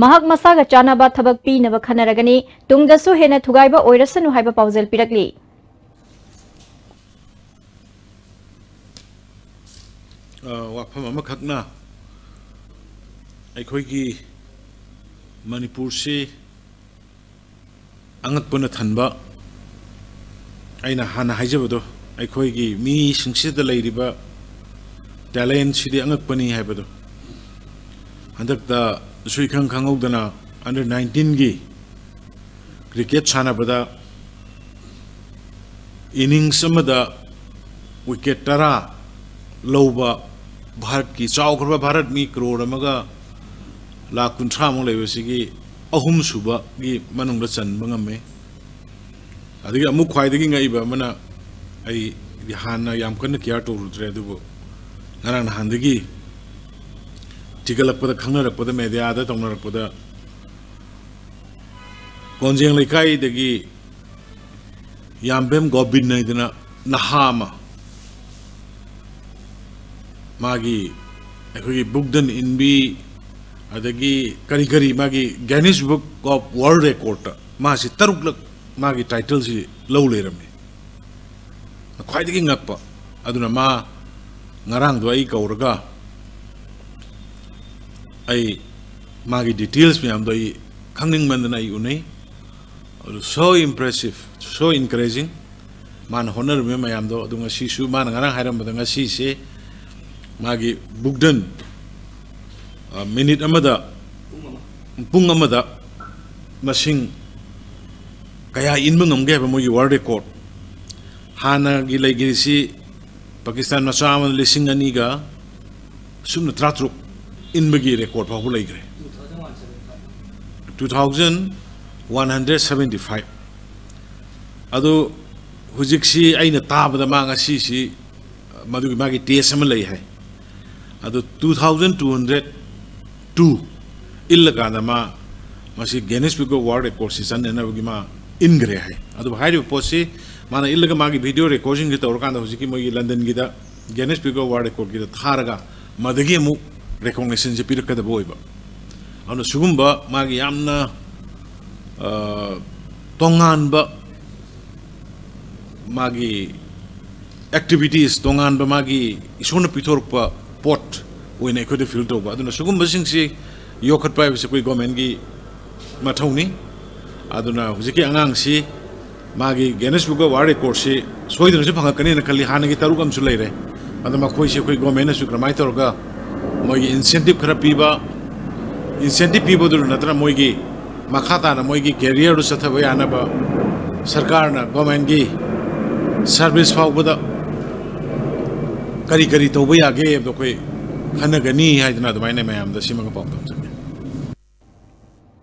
ꯃꯍꯥꯛ ꯃꯁꯥꯒ ꯆꯥꯟꯅꯕ ꯊꯕꯛ ꯄꯤꯅꯕ ꯈꯟꯅꯔꯒꯅꯤ, ꯇꯨꯡꯗꯁꯨ ꯍꯦꯟꯅ ꯊꯨꯒꯥꯏꯕ ꯑꯣꯏꯔꯁꯅꯨ ꯍꯥꯏꯕ ꯄꯥꯎꯖꯦꯜ ꯄꯤꯔꯛꯂꯤ꯫ ꯑ, ꯋꯥꯐꯝ ꯑꯃꯈꯛꯅ ꯑꯩꯈꯣꯏꯒꯤ ꯃꯅꯤꯄꯨꯔꯁꯤ ꯑꯉꯛꯄꯅ ꯊꯟꯕ, ꯑꯩꯅ ꯍꯥꯟꯅ ꯍꯥꯏꯖꯕꯗꯣ, ꯑꯩꯈꯣꯏꯒꯤ ꯃꯤꯁꯤꯡꯁꯤꯗ ꯂꯩꯔꯤꯕ ꯇꯦꯂꯦꯟꯁꯤꯗꯤ ꯑꯉꯛꯄꯅꯤ ꯍꯥꯏꯕꯗꯣ꯫ ꯍꯟꯗꯛꯇ ꯁꯨꯏꯈꯪ ꯈꯪꯍꯧꯗꯅ ꯑꯟꯗꯔ ꯅꯥꯏꯟꯇꯤꯟꯒꯤ ꯀ꯭ꯔꯤꯀꯦꯠ ꯁꯥꯟꯅꯕꯗ ꯏꯅꯤꯡꯁ ꯑꯃꯗ ꯋꯤꯀꯦꯠ ꯇꯔꯥ ꯂꯧꯕ ꯚꯥꯔꯠꯀꯤ, ꯆꯥꯎꯈ꯭ꯔꯕ ꯚꯥꯔꯠ, ꯃꯤ ꯀ꯭ꯔꯣꯔ ꯑꯃꯒ ꯂꯥꯈ ꯀꯨꯟꯊ꯭ꯔꯥꯃꯨꯛ ꯂꯩꯕꯁꯤꯒꯤ ꯑꯍꯨꯝꯁꯨꯕꯒꯤ ꯃꯅꯨꯡꯗ ꯆꯟꯕ ꯉꯝꯃꯦ꯫ ꯑꯗꯒꯤ ꯑꯃꯨꯛ ꯈ꯭ꯋꯥꯏꯗꯒꯤ ꯉꯛꯏꯕ ꯑꯃꯅ, ꯑꯩ ꯍꯥꯟꯅ ꯌꯥꯝ ꯀꯟꯅ ꯀꯤꯌꯥꯔ ꯇꯧꯔꯨꯗ꯭ꯔꯦ, ꯑꯗꯨꯕꯨ ꯉꯔꯥꯡ ꯅꯍꯥꯟꯗꯒꯤ ꯊꯤꯒꯠꯂꯛꯄꯗ, ꯈꯪꯅꯔꯛꯄꯗ, ꯃꯦꯗꯤꯌꯥꯗ ꯇꯧꯅꯔꯛꯄꯗ, ꯀꯣꯟꯖꯦꯡ ꯂꯩꯀꯥꯏꯗꯒꯤ ꯌꯥꯝꯕꯦꯝ ꯒꯣꯕꯤꯟ ꯍꯥꯏꯗꯅ ꯅꯍꯥ ꯑꯃ, ꯃꯥꯒꯤ ꯑꯩꯈꯣꯏꯒꯤ ꯕꯨꯛꯗꯟ ꯏꯟꯕꯤ, ꯑꯗꯒꯤ ꯀꯔꯤ ꯀꯔꯤ, ꯃꯥꯒꯤ Guinness Book of World Record ꯇ ꯃꯥꯁꯤ ꯇꯔꯨꯛꯂꯛ ꯃꯥꯒꯤ ꯇꯥꯏꯇꯜꯁꯤ ꯂꯧ ꯂꯩꯔꯝꯃꯤ꯫ ꯈ꯭ꯋꯥꯏꯗꯒꯤ ꯉꯛꯄ ꯑꯗꯨꯅ, ꯃꯥ ꯉꯔꯥꯡꯗꯣ ꯑꯩ ꯀꯧꯔꯒ ꯑꯩ ꯃꯥꯒꯤ ꯗꯤꯇꯦꯜꯁ ꯃꯌꯥꯝꯗꯣ ꯑꯩ ꯈꯪꯅꯤꯡꯃꯟꯗꯅ ꯑꯩ ꯎꯅꯩ꯫ ꯑꯗꯨ so impressive, so encouraging, ꯃꯥꯅ ꯍꯣꯠꯅꯔꯝꯃꯤꯕ ꯃꯌꯥꯝꯗꯣ꯫ ꯑꯗꯨ ꯉꯁꯤꯁꯨ ꯃꯥꯅ ꯉꯔꯥꯡ ꯍꯥꯏꯔꯝꯕꯗ, ꯉꯁꯤꯁꯦ ꯃꯥꯒꯤ ꯕꯨꯛꯗꯟ, ꯑ, ꯃꯤꯅꯤꯠ ꯑꯃꯗ, ꯄꯨꯡ ꯑꯃꯗ ꯃꯁꯤꯡ ꯀꯌꯥ ꯏꯟꯕ ꯉꯝꯒꯦ ꯍꯥꯏꯕ ꯃꯣꯏꯒꯤ ꯋꯥꯔꯜ ꯔꯦꯀꯣꯔꯠ꯫ ꯍꯥꯟꯅꯒꯤ ꯂꯩꯈꯤꯔꯤꯁꯤ ꯄꯥꯀꯤꯁꯇꯥꯟ ꯃꯆꯥ ꯑꯃꯅ ꯂꯤꯁꯤꯡ ꯑꯅꯤꯒ ꯁꯨꯞꯅ ꯇꯔꯥꯇꯔꯨꯛ ꯏꯟꯕꯒꯤ ꯔꯦꯀꯣꯔꯠ ꯐꯥꯎꯕ ꯂꯩꯈ꯭ꯔꯦ, two thousand one hundred seventy five꯫ ꯑꯗꯨ ꯍꯧꯖꯤꯛꯁꯤ ꯑꯩꯅ ꯇꯥꯕꯗ ꯃꯥ ꯉꯁꯤꯁꯤ ꯃꯗꯨꯒꯤ ꯃꯥꯒꯤ ꯇꯦꯁ ꯑꯃ ꯂꯩ ꯍꯥꯏ꯫ ꯑꯗꯨ two thousand two hundred two ꯏꯜꯂꯀꯥꯟꯗ ꯃꯥ ꯃꯁꯤ Guinness Book of World Record ꯁꯤ ꯆꯟꯅꯅꯕꯒꯤ ꯃꯥ ꯏꯟꯈ꯭ꯔꯦ ꯍꯥꯏ꯫ ꯑꯗꯨꯕꯨ ꯍꯥꯏꯔꯤꯕ ꯄꯣꯠꯁꯤ ꯃꯥꯅ ꯏꯜꯂꯒ ꯃꯥꯒꯤ video recordꯁꯤꯡꯁꯦ ꯇꯧꯔꯀꯥꯟꯗ ꯍꯧꯖꯤꯛꯀꯤ ꯃꯣꯏꯒꯤ ꯂꯟꯗꯟꯒꯤꯗ Guinness Book of World Recordꯀꯤꯗ ꯊꯥꯔꯒ ꯃꯗꯒꯤ ꯑꯃꯨꯛ recognitionꯁꯦ ꯄꯤꯔꯛꯀꯗꯕ ꯑꯣꯏꯕ꯫ ꯑꯗꯨꯅ ꯁꯤꯒꯨꯝꯕ ꯃꯥꯒꯤ ꯌꯥꯝꯅ, ꯑ, ꯇꯣꯉꯥꯟꯕ ꯃꯥꯒꯤ activities, ꯇꯣꯉꯥꯟꯕ ꯃꯥꯒꯤ ꯏꯁꯣꯔꯅ ꯄꯤꯊꯣꯔꯛꯄ ꯄꯣꯠ ꯑꯣꯏꯅ ꯑꯩꯈꯣꯏꯗ feel ꯇꯧꯕ꯫ ꯑꯗꯨꯅ ꯁꯤꯒꯨꯝꯕꯁꯤꯡꯁꯤ ꯌꯣꯛꯈꯠꯄ ꯍꯥꯏꯕꯁꯤ ꯑꯩꯈꯣꯏ governmentꯀꯤ ꯃꯊꯧꯅꯤ꯫ ꯑꯗꯨꯅ ꯍꯧꯖꯤꯛꯀꯤ ꯑꯉꯥꯡꯁꯤ ꯃꯥꯒꯤ Guinness Book of World Recordꯁꯤ ꯁꯣꯏꯗꯅꯁꯨ ꯐꯪꯉꯛꯀꯅꯤꯅ ꯈꯜꯂꯤ꯫ ꯍꯥꯟꯅꯒꯤ ꯇꯔꯨꯛ ꯑꯃꯁꯨ ꯂꯩꯔꯦ꯫ ꯑꯗꯣ ꯃꯈꯣꯏꯁꯤ ꯑꯩꯈꯣꯏ governmentꯅꯁꯨ ꯀꯔꯝꯍꯥꯏꯅ ꯇꯧꯔꯒ ꯃꯣꯏꯒꯤ incentive ꯈꯔ ꯄꯤꯕ, incentive ꯄꯤꯕꯗꯨ ꯅꯠꯇꯅ ꯃꯣꯏꯒꯤ ꯃꯈꯥ ꯇꯥꯅ ꯃꯣꯏꯒꯤ careerꯗꯨ ꯆꯠꯊꯕ ꯌꯥꯅꯕ ꯁꯔꯀꯥꯔꯅ governmentꯀꯤ service ꯐꯥꯎꯕꯗ ꯀꯔꯤ ꯀꯔꯤ ꯇꯧꯕ ꯌꯥꯒꯦ ꯍꯥꯏꯕꯗꯣ ꯑꯩꯈꯣꯏ ꯈꯟꯅꯒꯅꯤ ꯍꯥꯏꯗꯅ ꯑꯗꯨꯃꯥꯏꯅ ꯃꯌꯥꯝꯗ ꯁꯤꯃꯒ ꯄꯥꯎꯗꯝꯖꯒꯦ꯫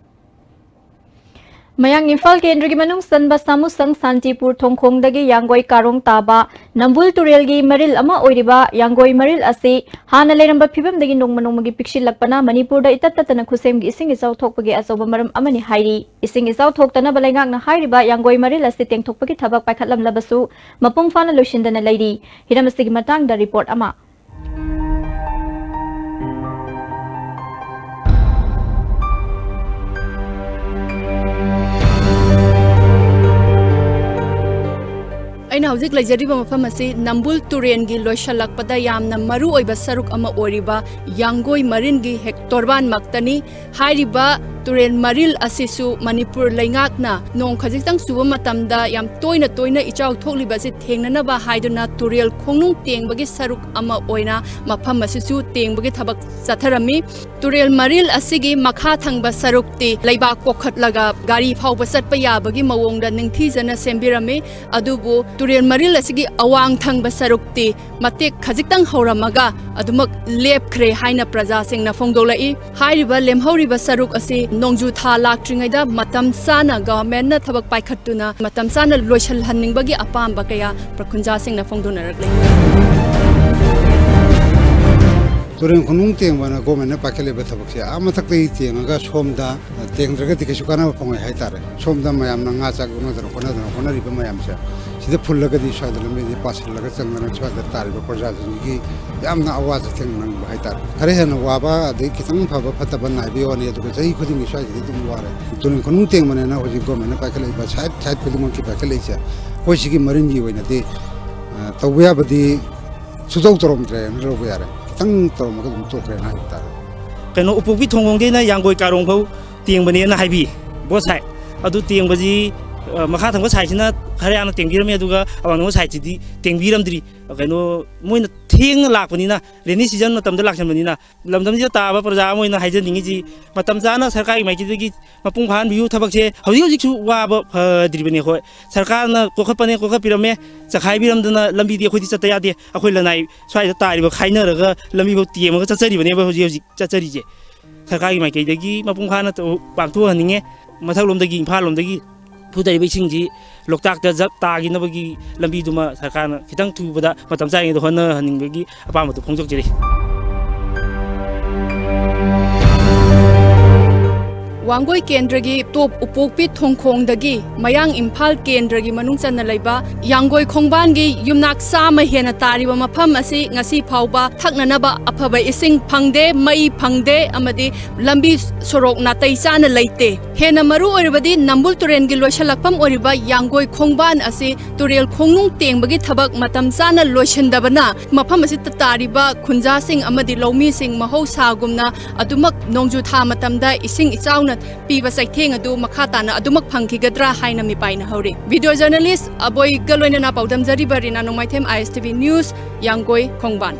ꯃꯌꯥꯡ ꯏꯝꯐꯥꯜ ꯀꯦꯟꯗ꯭ꯔꯒꯤ ꯃꯅꯨꯡ ꯆꯟꯕ ꯁꯥꯃꯨꯁꯪ ꯁꯥꯟꯇꯤꯄꯨꯔ ꯊꯣꯡꯈꯣꯡꯗꯒꯤ ꯌꯥꯡꯒꯣꯏ ꯀꯥꯔꯣꯡ ꯇꯥꯕ ꯅꯝꯕꯨꯜ ꯇꯨꯔꯦꯜꯒꯤ ꯃꯔꯤꯜ ꯑꯃ ꯑꯣꯏꯔꯤꯕ ꯌꯥꯡꯒꯣꯏ ꯃꯔꯤꯜ ꯑꯁꯤ ꯍꯥꯟꯅ ꯂꯩꯔꯝꯕ ꯐꯤꯕꯝꯗꯒꯤ ꯅꯣꯡꯃ ꯅꯣꯡꯃꯒꯤ ꯄꯤꯛꯁꯤꯜꯂꯛꯄꯅ ꯃꯅꯤꯄꯨꯔꯗ ꯏꯇꯠ ꯇꯠꯇꯅ ꯈꯨꯠꯁꯦꯝꯒꯤ ꯏꯁꯤꯡ ꯏꯆꯥꯎ ꯊꯣꯛꯄꯒꯤ ꯑꯆꯧꯕ ꯃꯔꯝ ꯑꯃꯅꯤ ꯍꯥꯏꯔꯤ꯫ ꯏꯁꯤꯡ ꯏꯆꯥꯎ ꯊꯣꯛꯇꯅꯕ ꯂꯩꯉꯥꯛꯅ ꯍꯥꯏꯔꯤꯕ ꯌꯥꯡꯒꯣꯏ ꯃꯔꯤꯜ ꯑꯁꯤ ꯇꯦꯡꯊꯣꯛꯄꯒꯤ ꯊꯕꯛ ꯄꯥꯏꯈꯠꯂꯝꯂꯕꯁꯨ ꯃꯄꯨꯡ ꯐꯥꯅ ꯂꯣꯏꯁꯤꯟꯗꯅ ꯂꯩꯔꯤ꯫ ꯍꯤꯔꯝ ꯑꯁꯤꯒꯤ ꯃꯇꯥꯡꯗ report ꯑꯃ꯫ ꯑꯩꯅ ꯍꯧꯖꯤꯛ ꯂꯩꯖꯔꯤꯕ ꯃꯐꯝ ꯑꯁꯤ ꯅꯝꯕꯨꯜ ꯇꯨꯔꯦꯟꯒꯤ ꯂꯣꯏꯁꯤꯜꯂꯛꯄꯗ ꯌꯥꯝꯅ ꯃꯔꯨ ꯑꯣꯏꯕ ꯁꯔꯨꯛ ꯑꯃ ꯑꯣꯏꯔꯤꯕ ꯌꯥꯡꯒꯣꯏ ꯃꯔꯤꯟꯒꯤ ꯍꯦꯛ ꯇꯣꯔꯕꯥꯟꯃꯛꯇꯅꯤ꯫ ꯍꯥꯏꯔꯤꯕ ꯇꯨꯔꯦꯜ ꯃꯔꯤꯜ ꯑꯁꯤꯁꯨ ꯃꯅꯤꯄꯨꯔ ꯂꯩꯉꯥꯛꯅ ꯅꯣꯡ ꯈꯖꯤꯛꯇꯪ ꯆꯨꯕ ꯃꯇꯝꯗ ꯌꯥꯝ ꯇꯣꯏꯅ ꯇꯣꯏꯅ ꯏꯆꯥꯎ ꯊꯣꯛꯂꯤꯕ ꯑꯁꯤ ꯊꯦꯡꯅꯅꯕ ꯍꯥꯏꯗꯨꯅ ꯇꯨꯔꯦꯜ ꯈꯣꯡꯅꯨꯡ ꯇꯦꯡꯕꯒꯤ ꯁꯔꯨꯛ ꯑꯃ ꯑꯣꯏꯅ ꯃꯐꯝ ꯑꯁꯤꯁꯨ ꯇꯦꯡꯕꯒꯤ ꯊꯕꯛ ꯆꯠꯊꯔꯝꯃꯤ꯫ ꯇꯨꯔꯦꯜ ꯃꯔꯤꯜ ꯑꯁꯤꯒꯤ ꯃꯈꯥ ꯊꯪꯕ ꯁꯔꯨꯛꯇꯤ ꯂꯩꯕꯥꯛ ꯀꯣꯛꯈꯠꯂꯒ ꯒꯥꯔꯤ ꯐꯥꯎꯕ ꯆꯠꯄ ꯌꯥꯕꯒꯤ ꯃꯑꯣꯡꯗ ꯅꯤꯡꯊꯤꯖꯅ ꯁꯦꯝꯕꯤꯔꯝꯃꯤ꯫ ꯑꯗꯨꯕꯨ ꯇꯨꯔꯦꯜ ꯃꯔꯤꯜ ꯑꯁꯤꯒꯤ ꯑꯋꯥꯡ ꯊꯪꯕ ꯁꯔꯨꯛꯇꯤ ꯃꯇꯦꯛ ꯈꯖꯤꯛꯇꯪ ꯍꯧꯔꯝꯃꯒ ꯑꯗꯨꯃꯛ ꯂꯦꯞꯈ꯭ꯔꯦ ꯍꯥꯏꯅ ꯄ꯭ꯔꯖꯥꯁꯤꯡꯅ ꯐꯣꯡꯗꯣꯛꯂꯛꯏ꯫ ꯍꯥꯏꯔꯤꯕ ꯂꯦꯝꯍꯧꯔꯤꯕ ꯁꯔꯨꯛ ꯑꯁꯤ ꯅꯣꯡꯖꯨ ꯊꯥ ꯂꯥꯛꯇ꯭ꯔꯤꯉꯩꯗ ꯃꯇꯝ ꯆꯥꯅ governmentꯅ ꯊꯕꯛ ꯄꯥꯏꯈꯠꯇꯨꯅ ꯃꯇꯝ ꯆꯥꯅ ꯂꯣꯏꯁꯤꯜꯍꯟꯅꯤꯡꯕꯒꯤ ꯑꯄꯥꯝꯕ ꯀꯌꯥ ꯄ꯭ꯔꯈꯨꯟꯖꯥꯁꯤꯡꯅ ꯐꯣꯡꯗꯣꯛꯅꯔꯛꯂꯤ꯫ ꯇꯨꯔꯦꯟ ꯈꯣꯡꯅꯨꯡ ꯇꯦꯡꯕꯅ ꯒꯣꯔꯃꯦꯟꯅ ꯄꯥꯏꯈꯠꯂꯤꯕ ꯊꯕꯛꯁꯦ ꯑꯥ ꯃꯊꯛꯇꯒꯤ ꯇꯦꯡꯉꯒ ꯁꯣꯝꯗ, ꯑ, ꯇꯦꯡꯗ꯭ꯔꯒꯗꯤ ꯀꯩꯁꯨ ꯀꯥꯟꯅꯕ ꯐꯪꯉꯣꯏ ꯍꯥꯏꯇꯥꯔꯦ꯫ ꯁꯣꯝꯗ ꯃꯌꯥꯝꯅ ꯉꯥ ꯆꯥꯛ ꯌꯣꯛꯅꯗꯅ ꯈꯣꯠꯅꯗꯅ ꯍꯣꯠꯅꯔꯤꯕ ꯃꯌꯥꯝꯁꯦ ꯁꯤꯗ ꯐꯨꯜꯂꯒꯗꯤ ꯁ꯭ꯋꯥꯏꯗ ꯂꯝꯕꯤꯁꯦ ꯄꯥꯁꯤꯜꯂꯒ ꯆꯪꯗꯅ ꯁ꯭ꯋꯥꯏꯗ ꯇꯥꯔꯤꯕ ꯄ꯭ꯔꯖꯥꯁꯤꯡꯁꯤꯒꯤ ꯌꯥꯝꯅ ꯑꯋꯥ ꯆꯩꯊꯦꯡ ꯅꯪꯕ ꯍꯥꯏꯇꯥꯔꯦ꯫ ꯈꯔ ꯍꯦꯟꯅ ꯋꯥꯕ ꯑꯗꯩ ꯈꯤꯇꯪ ꯐꯕ ꯐꯠꯇꯕ ꯅꯥꯏꯕꯒꯤ ꯋꯥꯅꯤ, ꯑꯗꯨꯒ ꯆꯍꯤ ꯈꯨꯗꯤꯡꯒꯤ ꯁ꯭ꯋꯥꯏꯁꯤꯗꯤ ꯑꯗꯨꯝ ꯋꯥꯔꯦ꯫ ꯇꯨꯔꯦꯟ ꯈꯣꯡꯅꯨꯡ ꯇꯦꯡꯕꯅꯦꯅ ꯍꯧꯖꯤꯛ ꯒꯣꯔꯃꯦꯟꯅ ꯄꯥꯏꯈꯠꯂꯛꯏꯕ ꯁꯥꯏꯠ ꯁꯥꯏꯠ ꯈꯨꯗꯤꯡꯃꯛꯀꯤ ꯄꯥꯏꯈꯠꯂꯛꯏꯁꯦ ꯑꯩꯈꯣꯏ ꯁꯤꯒꯤ ꯃꯔꯤꯟꯒꯤ ꯑꯣꯏꯅꯗꯤ, ꯑ, ꯇꯧꯕ ꯌꯥꯕꯗꯤ ꯁꯨꯡꯇꯧ ꯇꯧꯔꯝꯗ꯭ꯔꯦꯅ ꯂꯧꯕ ꯌꯥꯔꯦ꯫ ꯈꯤꯇꯪ ꯇꯧꯔꯝꯃꯒ ꯑꯗꯨꯝ ꯇꯣꯛꯈ꯭ꯔꯦꯅ ꯍꯥꯏꯕ ꯇꯥꯔꯦ꯫ ꯀꯩꯅꯣ, ꯎꯄꯣꯛꯄꯤ ꯊꯣꯡꯈꯣꯡꯗꯩꯅ ꯌꯥꯡꯒꯣꯏ ꯀꯥꯔꯣꯡ ꯐꯥꯎ ꯇꯦꯡꯕꯅꯦꯅ ꯍꯥꯏꯕꯤ, both side꯫ ꯑꯗꯨ ꯇꯦꯡꯕꯁꯤ, ꯑ, ꯃꯈꯥ ꯊꯪꯕ side ꯁꯤꯅ ꯈꯔ ꯌꯥꯝꯅ ꯇꯦꯡꯕꯤꯔꯝꯃꯤ, ꯑꯗꯨꯒ ꯑꯋꯥꯡ ꯊꯪꯕ side ꯁꯤꯗꯤ ꯇꯦꯡꯕꯤꯔꯝꯗ꯭ꯔꯤ꯫ ꯀꯩꯅꯣ, ꯃꯣꯏꯅ ꯊꯦꯡꯅ ꯂꯥꯛꯄꯅꯤꯅ, rainy season ꯃꯇꯝꯗ ꯂꯥꯛꯁꯟꯕꯅꯤꯅ, ꯂꯝꯗꯝꯁꯤꯗ ꯇꯥꯕ ꯄ꯭ꯔꯖꯥ ꯑꯃ ꯑꯣꯏꯅ ꯍꯥꯏꯖꯅꯤꯡꯉꯤꯁꯤ, ꯃꯇꯝ ꯆꯥꯅ ꯁꯔꯀꯥꯔꯒꯤ ꯃꯥꯏꯀꯩꯗꯒꯤ ꯃꯄꯨꯡ ꯐꯥꯍꯟꯕꯤꯌꯨ꯫ ꯊꯕꯛꯁꯦ ꯍꯧꯖꯤꯛ ꯍꯧꯖꯤꯛꯁꯨ ꯋꯥꯕ ꯐꯗ꯭ꯔꯤꯕꯅꯤ ꯑꯩꯈꯣꯏ꯫ ꯁꯔꯀꯥꯔꯅ ꯀꯣꯛꯈꯠꯄꯅꯦ, ꯀꯣꯛꯈꯠꯄꯤꯔꯝꯃꯦ, ꯆꯈꯥꯏꯕꯤꯔꯝꯗꯅ ꯂꯝꯕꯤꯗꯤ ꯑꯩꯈꯣꯏꯗꯤ ꯆꯠꯇ ꯌꯥꯗꯦ꯫ ꯑꯩꯈꯣꯏ ꯂꯅꯥꯏ ꯁ꯭ꯋꯥꯏꯗ ꯇꯥꯔꯤꯕ ꯈꯥꯏꯅꯔꯒ ꯂꯝꯕꯤꯐꯥꯎ ꯇꯦꯝꯃꯒ ꯆꯠꯆꯔꯤꯕꯅꯦꯕ ꯍꯧꯖꯤꯛ ꯍꯧꯖꯤꯛ ꯆꯠꯆꯔꯤꯁꯦ꯫ ꯁꯔꯀꯥꯔꯒꯤ ꯃꯥꯏꯀꯩꯗꯒꯤ ꯃꯄꯨꯡ ꯐꯥꯅ ꯇꯧ-, ꯄꯥꯡꯊꯣꯛꯍꯟꯅꯤꯡꯉꯦ꯫ ꯃꯊꯛꯂꯣꯝꯗꯒꯤ, ꯏꯝꯐꯥꯜ ꯂꯣꯝꯗꯒꯤ ꯐꯨꯗꯔꯤꯕ ꯏꯁꯤꯡꯁꯤ ꯂꯣꯛꯇꯥꯛꯇ ꯖꯞ ꯇꯥꯈꯤꯅꯕꯒꯤ ꯂꯝꯕꯤꯗꯨꯃ ꯁꯔꯀꯥꯔꯅ ꯈꯤꯇꯪ ꯊꯨꯕꯗ ꯃꯇꯝ ꯆꯥꯔꯤꯉꯩꯗ ꯍꯣꯠꯅꯍꯟꯅꯤꯡꯕꯒꯤ ꯑꯄꯥꯝꯕꯗꯨ ꯐꯣꯡꯗꯣꯛꯆꯔꯤ꯫ ꯋꯥꯡꯒꯣꯏ ꯀꯦꯟꯗ꯭ꯔꯒꯤ ꯇꯣꯞ ꯎꯄꯣꯛꯄꯤ ꯊꯣꯡꯈꯣꯡꯗꯒꯤ ꯃꯌꯥꯡ ꯏꯝꯐꯥꯜ ꯀꯦꯟꯗ꯭ꯔꯒꯤ ꯃꯅꯨꯡ ꯆꯟꯅ ꯂꯩꯕ ꯌꯥꯡꯒꯣꯏ ꯈꯣꯡꯕꯥꯟꯒꯤ ꯌꯨꯝꯅꯥꯛ ꯆꯥꯝꯃ ꯍꯦꯟꯅ ꯇꯥꯔꯤꯕ ꯃꯐꯝ ꯑꯁꯤ ꯉꯁꯤ ꯐꯥꯎꯕ ꯊꯛꯅꯅꯕ ꯑꯐꯕ ꯏꯁꯤꯡ ꯐꯪꯗꯦ, ꯃꯩ ꯐꯪꯗꯦ ꯑꯃꯗꯤ ꯂꯝꯕꯤ ꯁꯣꯔꯣꯛ ꯅꯥꯇꯩ ꯆꯥꯅ ꯂꯩꯇꯦ꯫ ꯍꯦꯟꯅ ꯃꯔꯨ ꯑꯣꯏꯔꯕꯗꯤ ꯅꯝꯕꯨꯜ ꯇꯨꯔꯦꯜꯒꯤ ꯂꯣꯏꯁꯤꯜꯂꯛꯐꯝ ꯑꯣꯏꯔꯤꯕ ꯌꯥꯡꯒꯣꯏ ꯈꯣꯡꯕꯥꯟ ꯑꯁꯤ ꯇꯨꯔꯦꯜ ꯈꯣꯡꯅꯨꯡ ꯇꯦꯡꯕꯒꯤ ꯊꯕꯛ ꯃꯇꯝ ꯆꯥꯅ ꯂꯣꯏꯁꯤꯟꯗꯕꯅ ꯃꯐꯝ ꯑꯁꯤꯗ ꯇꯥꯔꯤꯕ ꯈꯨꯟꯖꯥꯁꯤꯡ ꯑꯃꯗꯤ ꯂꯧꯃꯤꯁꯤꯡ ꯃꯍꯧꯁꯥꯒꯨꯝꯅ ꯑꯗꯨꯃꯛ ꯅꯣꯡꯖꯨ ꯊꯥ ꯃꯇꯝꯗ ꯏꯁꯤꯡ ꯏꯆꯥꯎꯅ ꯄꯤꯕ ꯆꯩꯊꯦꯡ ꯑꯗꯨ ꯃꯈꯥ ꯇꯥꯅ ꯑꯗꯨꯃꯛ ꯐꯪꯈꯤꯒꯗ꯭ꯔꯥ ꯍꯥꯏꯅ ꯃꯤꯄꯥꯏꯅꯍꯧꯔꯤ꯫ Video journalist ꯑꯕꯣꯏꯒ ꯂꯣꯏꯅꯅ ꯄꯥꯎꯗꯝꯖꯔꯤꯕ Rina Nongmaithem, I S T V News, ꯌꯥꯡꯒꯣꯏ ꯈꯣꯡꯕꯥꯟ꯫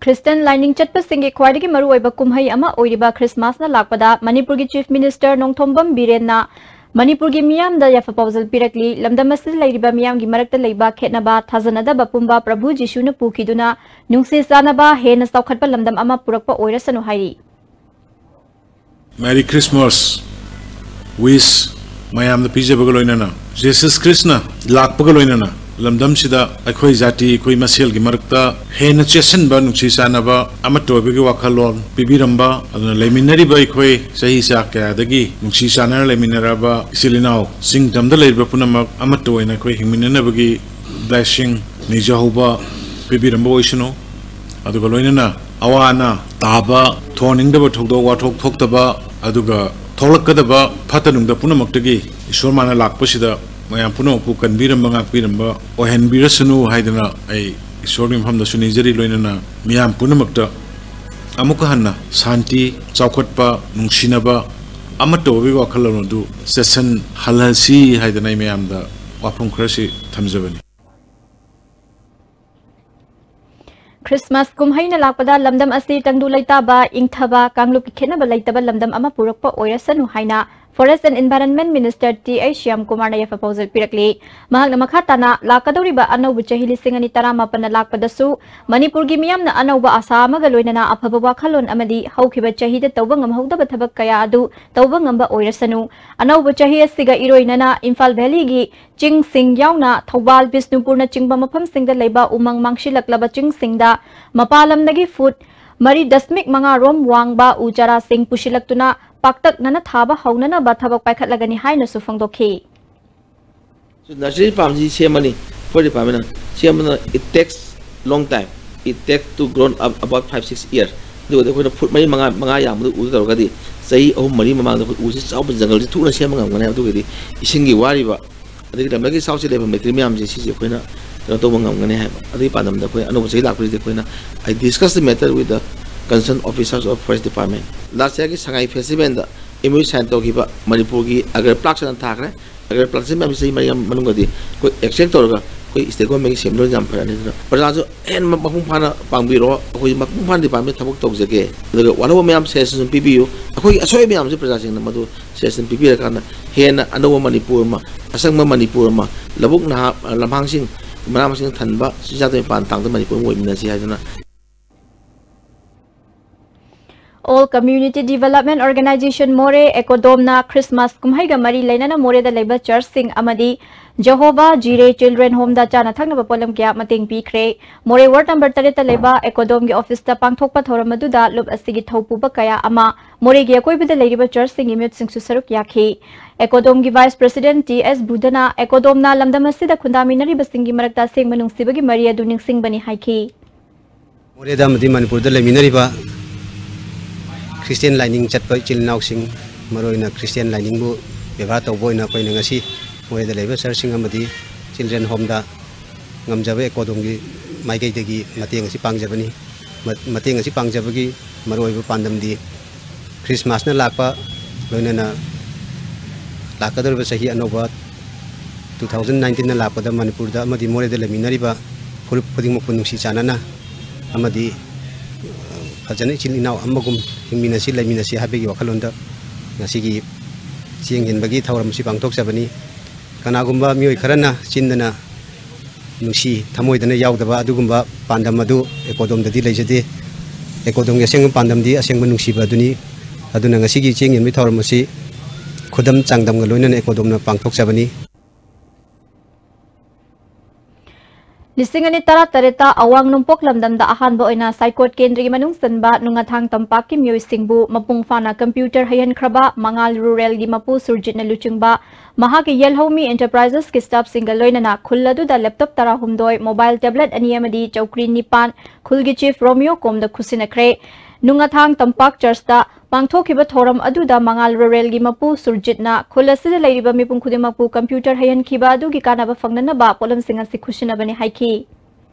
ꯈ꯭ꯔꯤꯁꯇꯤꯌꯟ ꯂꯥꯏꯅꯤꯡ ꯆꯠꯄꯁꯤꯡꯒꯤ ꯈ꯭ꯋꯥꯏꯗꯒꯤ ꯃꯔꯨꯑꯣꯏꯕ ꯀꯨꯝꯍꯩ ꯑꯃ ꯑꯣꯏꯔꯤꯕ ꯈ꯭ꯔꯤꯁꯃꯥꯁꯅ ꯂꯥꯛꯄꯗ ꯃꯅꯤꯄꯨꯔꯒꯤ Chief Minister ꯅꯣꯡꯊꯣꯝꯕꯝ ꯕꯤꯔꯦꯟꯅ ꯃꯅꯤꯄꯨꯔꯒꯤ ꯃꯤꯌꯥꯝꯗ ꯌꯥꯏꯐ ꯄꯥꯎꯖꯦꯜ ꯄꯤꯔꯛꯂꯤ꯫ ꯂꯝꯗꯝ ꯑꯁꯤꯗ ꯂꯩꯔꯤꯕ ꯃꯤꯌꯥꯝꯒꯤ ꯃꯔꯛꯇ ꯂꯩꯕ ꯈꯦꯠꯅꯕ, ꯊꯥꯖꯅꯗꯕ ꯄꯨꯝꯕ ꯄ꯭ꯔꯚꯨ ꯖꯤꯁꯨꯅ ꯄꯨꯈꯤꯗꯨꯅ ꯅꯨꯡꯁꯤ ꯆꯥꯟꯅꯕ, ꯍꯦꯟꯅ ꯆꯥꯎꯈꯠꯄ ꯂꯝꯗꯝ ꯑꯃ ꯄꯨꯔꯛꯄ ꯑꯣꯏꯔꯁꯅꯨ ꯍꯥꯏꯔꯤ꯫ Merry Christmas wish ꯃꯌꯥꯝꯗ ꯄꯤꯖꯕꯒ ꯂꯣꯏꯅꯅ ꯖꯤꯁꯁ ꯈ꯭ꯔꯤꯁꯅ ꯂꯥꯛꯄꯒ ꯂꯣꯏꯅꯅ ꯂꯝꯗꯝꯁꯤꯗ ꯑꯩꯈꯣꯏ ꯖꯥꯇꯤ, ꯑꯩꯈꯣꯏ ꯃꯁꯦꯜꯒꯤ ꯃꯔꯛꯇ ꯍꯦꯟꯅ ꯆꯦꯠꯁꯤꯟꯕ, ꯅꯨꯡꯁꯤ ꯆꯥꯟꯅꯕ, ꯑꯃꯠꯇ ꯑꯣꯏꯕꯒꯤ ꯋꯥꯈꯜꯂꯣꯟ ꯄꯤꯕꯤꯔꯝꯕ, ꯑꯗꯨꯅ ꯂꯩꯃꯤꯟꯅꯔꯤꯕ ꯑꯩꯈꯣꯏ ꯆꯍꯤ ꯆꯥ ꯀꯌꯥꯗꯒꯤ ꯅꯨꯡꯁꯤ ꯆꯥꯟꯅꯅ ꯂꯩꯃꯤꯟꯅꯔꯕ ꯏꯆꯤꯜ ꯏꯅꯥꯎ ꯆꯤꯡ ꯇꯝꯗ ꯂꯩꯔꯤꯕ ꯄꯨꯝꯅꯃꯛ ꯑꯃꯠꯇ ꯑꯣꯏꯅ ꯑꯩꯈꯣꯏ ꯍꯤꯡꯃꯤꯟꯅꯅꯕꯒꯤ blessing ꯅꯤꯖꯍꯧꯕ ꯄꯤꯕꯤꯔꯝꯕ ꯑꯣꯏꯁꯅꯨ꯫ ꯑꯗꯨꯒ ꯂꯣꯏꯅꯅ ꯑꯋꯥ ꯑꯅꯥ ꯇꯥꯕ, ꯊꯣꯛꯍꯟꯅꯤꯡꯗꯕ ꯊꯧꯗꯣꯛ ꯋꯥꯊꯣꯛ ꯊꯣꯛꯇꯕ, ꯑꯗꯨꯒ ꯊꯣꯛꯂꯛꯀꯗꯕ ꯐꯠꯇ ꯅꯨꯡꯗ ꯄꯨꯝꯅꯃꯛꯇꯒꯤ ꯏꯁꯣꯔ ꯃꯥꯅ ꯂꯥꯛꯄꯁꯤꯗ ꯃꯌꯥꯝ ꯄꯨꯝꯅꯃꯛꯄꯨ ꯀꯟꯕꯤꯔꯝꯕ, ꯉꯥꯛꯄꯤꯔꯝꯕ ꯑꯣꯏꯍꯟꯕꯤꯔꯁꯅꯨ ꯍꯥꯏꯗꯅ ꯑꯩ ꯏꯁꯣꯔꯒꯤ ꯃꯐꯝꯗꯁꯨ ꯅꯤꯖꯔꯤ꯫ ꯂꯣꯏꯅꯅ ꯃꯤꯌꯥꯝ ꯄꯨꯝꯅꯃꯛꯇ ꯑꯃꯨꯛꯀ ꯍꯟꯅ ꯁꯥꯟꯇꯤ, ꯆꯥꯎꯈꯠꯄ, ꯅꯨꯡꯁꯤꯅꯕ, ꯑꯃꯠꯇ ꯑꯣꯏꯕꯒꯤ ꯋꯥꯈꯜꯂꯣꯟ ꯑꯗꯨ ꯆꯦꯠꯁꯤꯟꯍꯜꯂꯁꯤ ꯍꯥꯏꯗꯅ ꯑꯩ ꯃꯌꯥꯝꯗ ꯋꯥꯐꯝ ꯈꯔꯁꯤ ꯊꯝꯖꯕꯅꯤ꯫ ꯈ꯭ꯔꯤꯁꯃꯥꯁ ꯀꯨꯝꯍꯩꯅ ꯂꯥꯛꯄꯗ ꯂꯝꯗꯝ ꯑꯁꯤ ꯇꯪꯗꯨ ꯂꯩꯇꯥꯕ, ꯏꯪꯊꯕ, ꯀꯥꯡꯂꯨꯞꯀꯤ ꯈꯦꯠꯅꯕ ꯂꯩꯇꯕ ꯂꯝꯗꯝ ꯑꯃ ꯄꯨꯔꯛꯄ ꯑꯣꯏꯔꯁꯅꯨ ꯍꯥꯏꯅ Forest and Environment Minister T H Shyam ꯀꯨꯃꯥꯔꯅ ꯌꯥꯏꯐ ꯄꯥꯎꯖꯦꯜ ꯄꯤꯔꯛꯂꯤ꯫ ꯃꯍꯥꯛꯅ ꯃꯈꯥ ꯇꯥꯅ ꯂꯥꯛꯀꯗꯧꯔꯤꯕ ꯑꯅꯧꯕ ꯆꯍꯤ ꯂꯤꯁꯤꯡ ꯑꯅꯤ ꯇꯔꯥꯃꯥꯄꯟꯅ ꯂꯥꯛꯄꯗꯁꯨ ꯃꯅꯤꯄꯨꯔꯒꯤ ꯃꯤꯌꯥꯝꯅ ꯑꯅꯧꯕ ꯑꯥꯁꯥ ꯑꯃꯒ ꯂꯣꯏꯅꯅ ꯑꯐꯕ ꯋꯥꯈꯜꯂꯣꯟ ꯑꯃꯗꯤ ꯍꯧꯈꯤꯕ ꯆꯍꯤꯗ ꯇꯧꯕ ꯉꯝꯍꯧꯗꯕ ꯊꯕꯛ ꯀꯌꯥ ꯑꯗꯨ ꯇꯧꯕ ꯉꯝꯕ ꯑꯣꯏꯔꯁꯅꯨ꯫ ꯑꯅꯧꯕ ꯆꯍꯤ ꯑꯁꯤꯒ ꯏꯔꯣꯏꯅꯅ ꯏꯝꯐꯥꯜ ꯚꯦꯂꯤꯒꯤ ꯆꯤꯡꯁꯤꯡ ꯌꯥꯎꯅ ꯊꯧꯕꯥꯜ, ꯕꯤꯁꯅꯨꯄꯨꯔꯅꯆꯤꯡꯕ ꯃꯐꯝꯁꯤꯡꯗ ꯂꯩꯕ ꯎꯃꯪ ꯃꯥꯡꯁꯤꯜꯂꯛꯂꯕ ꯆꯤꯡꯁꯤꯡꯗ ꯃꯄꯥꯟ ꯂꯝꯗꯒꯤ ꯐꯨꯠ ꯃꯔꯤ ꯗꯁꯃꯤꯛ ꯃꯉꯥ ꯔꯣꯝ ꯋꯥꯡꯕ ꯎ ꯆꯥꯔꯥꯁꯤꯡ ꯄꯨꯁꯤꯜꯂꯛꯇꯨꯅ ꯄꯥꯛꯇꯛꯅꯅ ꯊꯥꯕ ꯍꯧꯅꯅꯕ ꯊꯕꯛ ꯄꯥꯏꯈꯠꯂꯒꯅꯤ ꯍꯥꯏꯅꯁꯨ ꯐꯣꯡꯗꯣꯛꯈꯤ꯫ ꯅꯔꯁꯔꯤ ꯐꯥꯔꯝꯁꯤ ꯁꯦꯝꯃꯅꯤ, ꯐꯣꯔꯦꯁ ꯗꯤꯄꯥꯔꯠꯃꯦꯟꯅ ꯁꯦꯝꯕꯗ it takes long time, it takes to grow up about five six year꯫ ꯑꯗꯨꯒꯗꯤ ꯑꯩꯈꯣꯏꯅ ꯐꯨꯠ ꯃꯔꯤ ꯃꯉꯥ ꯃꯉꯥ ꯌꯥꯝꯕꯗ ꯎꯗ ꯇꯧꯔꯒꯗꯤ ꯆꯍꯤ ꯑꯍꯨꯝ ꯃꯔꯤ ꯃꯃꯥꯡꯗ ꯑꯩꯈꯣꯏ ꯎꯁꯤ ꯆꯥꯎꯕ ꯖꯪꯒꯜꯁꯤ ꯊꯨꯅ ꯁꯦꯝꯕ ꯉꯝꯒꯅꯤ꯫ ꯑꯗꯨꯒꯗꯤ ꯏꯁꯤꯡꯒꯤ ꯋꯥꯔꯤꯕ, ꯑꯗꯒꯤ ꯂꯝꯗꯝꯒꯤ ꯆꯥꯎꯁꯤ ꯂꯩꯐꯝ ꯂꯩꯇ꯭ꯔꯤ ꯃꯌꯥꯝꯁꯦ ꯁꯤꯁꯦ ꯑꯩꯈꯣꯏꯅ ꯀꯩꯅꯣ ꯇꯧꯕ ꯉꯝꯒꯅꯤ ꯍꯥꯏꯕ꯫ ꯑꯗꯨꯒꯤ ꯄꯥꯟꯗꯝꯗ ꯑꯩꯈꯣꯏ ꯑꯅꯧꯕ ꯆꯍꯤ ꯂꯥꯛꯄꯁꯤꯗ ꯑꯩꯈꯣꯏꯅ I discuss the matter with the concerned officers of forest department꯫ Last yearꯒꯤ Sangai ꯐꯦꯁꯇꯤꯚꯦꯜꯗ M O U sign ꯇꯧꯈꯤꯕ ꯃꯅꯤꯄꯨꯔꯒꯤ ꯑꯒꯔ ꯄ꯭ꯂꯥꯛꯁꯤꯅ ꯊꯥꯈ꯭ꯔꯦ꯫ ꯑꯒꯔ ꯄ꯭ꯂꯥꯛꯁꯤ ꯃꯌꯥꯝꯁꯤ ꯆꯍꯤ ꯃꯔꯤ ꯃꯅꯨꯡꯗꯗꯤ ꯑꯩꯈꯣꯏ ꯑꯦꯛꯁꯇꯦꯟ ꯇꯧꯔꯒ ꯑꯩꯈꯣꯏ ꯁ꯭ꯇꯦꯠ ꯒꯣꯔꯃꯦꯟꯒꯤ ꯁꯦꯟꯃꯤꯠꯂꯣꯟ ꯌꯥꯝ ꯐꯔꯅꯤ꯫ ꯑꯗꯨꯅ ꯄ꯭ꯔꯖꯥꯁꯨ ꯍꯦꯟꯅ ꯃꯄꯨꯡ ꯐꯥꯅ ꯄꯥꯡꯕꯤꯔꯣ꯫ ꯑꯩꯈꯣꯏ ꯃꯄꯨꯡ ꯐꯥꯅ ꯗꯤꯄꯥꯔꯠꯃꯦꯟ ꯊꯕꯛ ꯇꯧꯖꯒꯦ꯫ ꯑꯗꯨꯒ ꯋꯥꯠꯍꯧꯕ ꯃꯌꯥꯝ ꯁꯖꯦꯁꯟ ꯄꯤꯕꯤꯌꯨ꯫ ꯑꯩꯈꯣꯏꯒꯤ ꯑꯁꯣꯏꯕ ꯃꯌꯥꯝꯁꯦ ꯄ꯭ꯔꯖꯥꯁꯤꯡꯅ ꯃꯗꯨ ꯁꯖꯦꯁꯟ ꯄꯤꯕꯤꯔꯀꯥꯟꯗ ꯍꯦꯟꯅ ꯑꯅꯧꯕ ꯃꯅꯤꯄꯨꯔ ꯑꯃ, ꯑꯁꯪꯕ ꯃꯅꯤꯄꯨꯔ ꯑꯃ, ꯂꯧꯕꯨꯛ ꯅꯍꯥ, ꯂꯝꯍꯥꯡꯁꯤꯡ, ꯃꯅꯥ ꯃꯁꯤꯡ ꯊꯟꯕ, ꯆꯤꯟꯖꯥꯛꯇ ꯃꯄꯥꯟ ꯇꯥꯡꯗ ꯃꯅꯤꯄꯨꯔ ꯑꯃ ꯑꯣꯏꯃꯤꯟꯅꯁꯤ ꯍꯥꯏꯗꯨꯅ꯫ All Community Development Organization ꯃꯣꯔꯦ, ꯑꯦꯀꯣꯗꯣꯝꯅ ꯈ꯭ꯔꯤꯁꯃꯥꯁ ꯀꯨꯝꯍꯩꯒ ꯃꯔꯤ ꯂꯩꯅꯅ ꯃꯣꯔꯦꯗ ꯂꯩꯕ ꯆꯔꯆꯁꯤꯡ ꯑꯃꯗꯤ ꯖꯦꯍꯣꯚꯥ ꯖꯤꯔꯦ ꯆꯤꯜꯗ꯭ꯔꯦꯟ ꯍꯣꯝꯗ ꯆꯥꯅ ꯊꯛꯅꯕ ꯄꯣꯠꯂꯝ ꯀꯌꯥ ꯃꯇꯦꯡ ꯄꯤꯈ꯭ꯔꯦ꯫ ꯃꯣꯔꯦ ꯋꯥꯔꯗ ꯅꯝꯕꯔ ꯇꯔꯦꯠꯇ ꯂꯩꯕ ꯑꯦꯀꯣꯗꯣꯝꯒꯤ ꯑꯣꯐꯤꯁꯇ ꯄꯥꯡꯊꯣꯛꯄ ꯊꯧꯔꯝ ꯑꯗꯨꯗ ꯂꯨꯞ ꯑꯁꯤꯒꯤ ꯊꯧꯄꯨꯕ ꯀꯌꯥ ꯑꯃ, ꯃꯣꯔꯦꯒꯤ ꯑꯀꯣꯏꯕꯗ ꯂꯩꯔꯤꯕ ꯆꯔꯆꯁꯤꯡꯒꯤ ꯃꯤꯍꯨꯠꯁꯤꯡꯁꯨ ꯁꯔꯨꯛ ꯌꯥꯈꯤ꯫ ꯑꯦꯀꯣꯗꯣꯝꯒꯤ ꯚꯥꯏꯁ ꯄ꯭ꯔꯦꯁꯤꯗꯦꯟꯠ ꯇꯤ ꯑꯦꯁ ꯕꯨꯙꯅ ꯑꯦꯀꯣꯗꯣꯝꯅ ꯂꯝꯗꯝ ꯑꯁꯤꯗ ꯈꯨꯟꯗꯥꯃꯤꯟꯅꯔꯤꯕꯁꯤꯡꯒꯤ ꯃꯔꯛꯇ ꯑꯁꯦꯡꯕ ꯅꯨꯡꯁꯤꯕꯒꯤ ꯃꯔꯤ ꯑꯗꯨ ꯅꯤꯡꯁꯤꯡꯕꯅꯤ ꯍꯥꯏꯈꯤ꯫ ꯃꯣꯔꯦꯗ ꯑꯃꯗꯤ ꯃꯅꯤꯄꯨꯔꯗ ꯂꯩꯃꯤꯟꯅꯔꯤꯕ ꯈ꯭ꯔꯤꯁꯇꯤꯌꯥꯟ ꯂꯥꯏꯅꯤꯡ ꯆꯠꯄ ꯏꯆꯤꯜ ꯏꯅꯥꯎꯁꯤꯡ, ꯃꯔꯨꯑꯣꯏꯅ ꯈ꯭ꯔꯤꯁꯇꯤꯌꯥꯟ ꯂꯥꯏꯅꯤꯡꯕꯨ ꯕꯦꯕꯥꯔ ꯇꯧꯕ ꯑꯣꯏꯅ ꯑꯩꯈꯣꯏꯅ ꯉꯁꯤ ꯃꯣꯔꯦꯗ ꯂꯩꯕ ꯆꯔꯆꯁꯤꯡ ꯑꯃꯗꯤ ꯆꯤꯜꯗ꯭ꯔꯦꯟ ꯍꯣꯝꯗ ꯉꯝꯖꯕ ꯑꯦꯀꯣꯗꯣꯝꯒꯤ ꯃꯥꯏꯀꯩꯗꯒꯤ ꯃꯇꯦꯡ ꯑꯁꯤ ꯄꯥꯡꯖꯕꯅꯤ꯫ ꯃ-, ꯃꯇꯦꯡ ꯑꯁꯤ ꯄꯥꯡꯖꯕꯒꯤ ꯃꯔꯨꯑꯣꯏꯕ ꯄꯥꯟꯗꯝꯗꯤ ꯈ꯭ꯔꯤꯁꯃꯥꯁꯅ ꯂꯥꯛꯄ ꯂꯣꯏꯅꯅ ꯂꯥꯛꯀꯗꯧꯔꯤꯕ ꯆꯍꯤ ꯑꯅꯧꯕ two thousand nineteenꯅ ꯂꯥꯛꯄꯗ ꯃꯅꯤꯄꯨꯔꯗ ꯑꯃꯗꯤ ꯃꯣꯔꯦꯗ ꯂꯩꯃꯤꯟꯅꯔꯤꯕ ꯐꯨꯔꯨꯞ ꯈꯨꯗꯤꯡꯃꯛꯄꯨ ꯅꯨꯡꯁꯤ ꯆꯥꯟꯅꯅ ꯑꯃꯗꯤ, ꯑ, ꯐꯖꯅ ꯏꯆꯤꯜ ꯏꯅꯥꯎ ꯑꯃꯒꯨꯝ ꯍꯤꯡꯃꯤꯟꯅꯁꯤ, ꯂꯩꯃꯤꯟꯅꯁꯤ ꯍꯥꯏꯕꯒꯤ ꯋꯥꯈꯜꯂꯣꯟꯗ ꯉꯁꯤꯒꯤ ꯆꯦꯡ ꯌꯦꯟꯕꯒꯤ ꯊꯧꯔꯝ ꯑꯁꯤ ꯄꯥꯡꯊꯣꯛꯆꯕꯅꯤ꯫ ꯀꯅꯥꯒꯨꯝꯕ ꯃꯤꯑꯣꯏ ꯈꯔꯅ ꯆꯤꯟꯗꯅ ꯅꯨꯡꯁꯤ ꯊꯃꯣꯏꯗꯅ ꯌꯥꯎꯗꯕ ꯑꯗꯨꯒꯨꯝꯕ ꯄꯥꯟꯗꯝ ꯑꯗꯨ ꯑꯦꯀꯣꯗꯣꯝꯗꯗꯤ ꯂꯩꯖꯗꯦ꯫ ꯑꯦꯀꯣꯗꯣꯝꯒꯤ ꯑꯁꯦꯡꯕ ꯄꯥꯟꯗꯝꯗꯤ ꯑꯁꯦꯡꯕ ꯅꯨꯡꯁꯤꯕ ꯑꯗꯨꯅꯤ꯫ ꯑꯗꯨꯅ ꯉꯁꯤꯒꯤ ꯆꯦꯡ ꯌꯦꯟꯕꯒꯤ ꯊꯧꯔꯝ ꯑꯁꯤ ꯈꯨꯗꯝ ꯆꯥꯡꯗꯝꯒ ꯂꯣꯏꯅꯅ ꯑꯦꯀꯣꯗꯣꯝꯅ ꯄꯥꯡꯊꯣꯛꯆꯕꯅꯤ꯫ ꯂꯤꯁꯤꯡ ꯑꯅꯤ ꯇꯔꯥꯇꯔꯦꯠꯇ ꯑꯋꯥꯡ ꯅꯣꯡꯄꯣꯛ ꯂꯝꯗꯝꯗ ꯑꯍꯥꯟꯕ ꯑꯣꯏꯅ ꯁꯥꯏꯀꯣꯠ ꯀꯦꯟꯗ꯭ꯔꯒꯤ ꯃꯅꯨꯡ ꯆꯟꯕ ꯅꯨꯡꯉꯥꯊꯥꯡ ꯇꯝꯄꯥꯛꯀꯤ ꯃꯤꯑꯣꯏꯁꯤꯡꯕꯨ ꯃꯄꯨꯡ ꯐꯥꯅ ꯀꯝꯄ꯭ꯌꯨꯇꯔ ꯍꯩꯍꯟꯈ꯭ꯔꯕ ꯃꯉꯥꯜ ꯔꯨꯔꯦꯜꯒꯤ ꯃꯄꯨ ꯁꯨꯔꯖꯤꯠꯅ ꯂꯨꯆꯤꯡꯕ ꯃꯍꯥꯛꯀꯤ ꯌꯦꯜꯍꯧꯃꯤ ꯑꯦꯟꯇꯔꯄ꯭ꯔꯥꯏꯖꯦꯁꯀꯤ ꯁ꯭ꯇꯥꯐꯁꯤꯡꯒ ꯂꯣꯏꯅꯅ ꯈꯨꯜ ꯑꯗꯨꯗ ꯂꯦꯞꯇꯣꯞ ꯇꯔꯥꯍꯨꯝꯗꯣꯏ, ꯃꯣꯕꯥꯏꯜ ꯇꯦꯕ꯭ꯂꯦꯠ ꯑꯅꯤ ꯑꯃꯗꯤ ꯆꯧꯀ꯭ꯔꯤ ꯅꯤꯄꯥꯟ ꯈꯨꯜꯒꯤ ꯆꯤꯐ ꯔꯣꯃꯤꯌꯣ ꯀꯣꯝꯗ ꯈꯨꯠꯁꯤꯟꯅꯈ꯭ꯔꯦ꯫ ꯅꯨꯡꯉꯥꯊꯥꯡ ꯇꯝꯄꯥꯛ ꯆꯔꯆꯇ ꯄꯥꯡꯊꯣꯛꯈꯤꯕ ꯊꯧꯔꯝ ꯑꯗꯨꯗ ꯃꯉꯥꯜ ꯔꯨꯔꯦꯜꯒꯤ ꯃꯄꯨ ꯁꯨꯔꯖꯤꯠꯅ ꯈꯨꯜ ꯑꯁꯤꯗ ꯂꯩꯔꯤꯕ ꯃꯤꯄꯨꯝ ꯈꯨꯗꯤꯡꯃꯛꯄꯨ ꯀꯝꯄ꯭ꯌꯨꯇꯔ ꯍꯩꯍꯟꯈꯤꯕ ꯑꯗꯨꯒꯤ ꯀꯥꯟꯅꯕ ꯐꯪꯅꯅꯕ ꯄꯣꯠꯂꯝꯁꯤꯡ ꯑꯁꯤ ꯈꯨꯠꯁꯤꯟꯅꯕꯅꯤ ꯍꯥꯏꯈꯤ꯫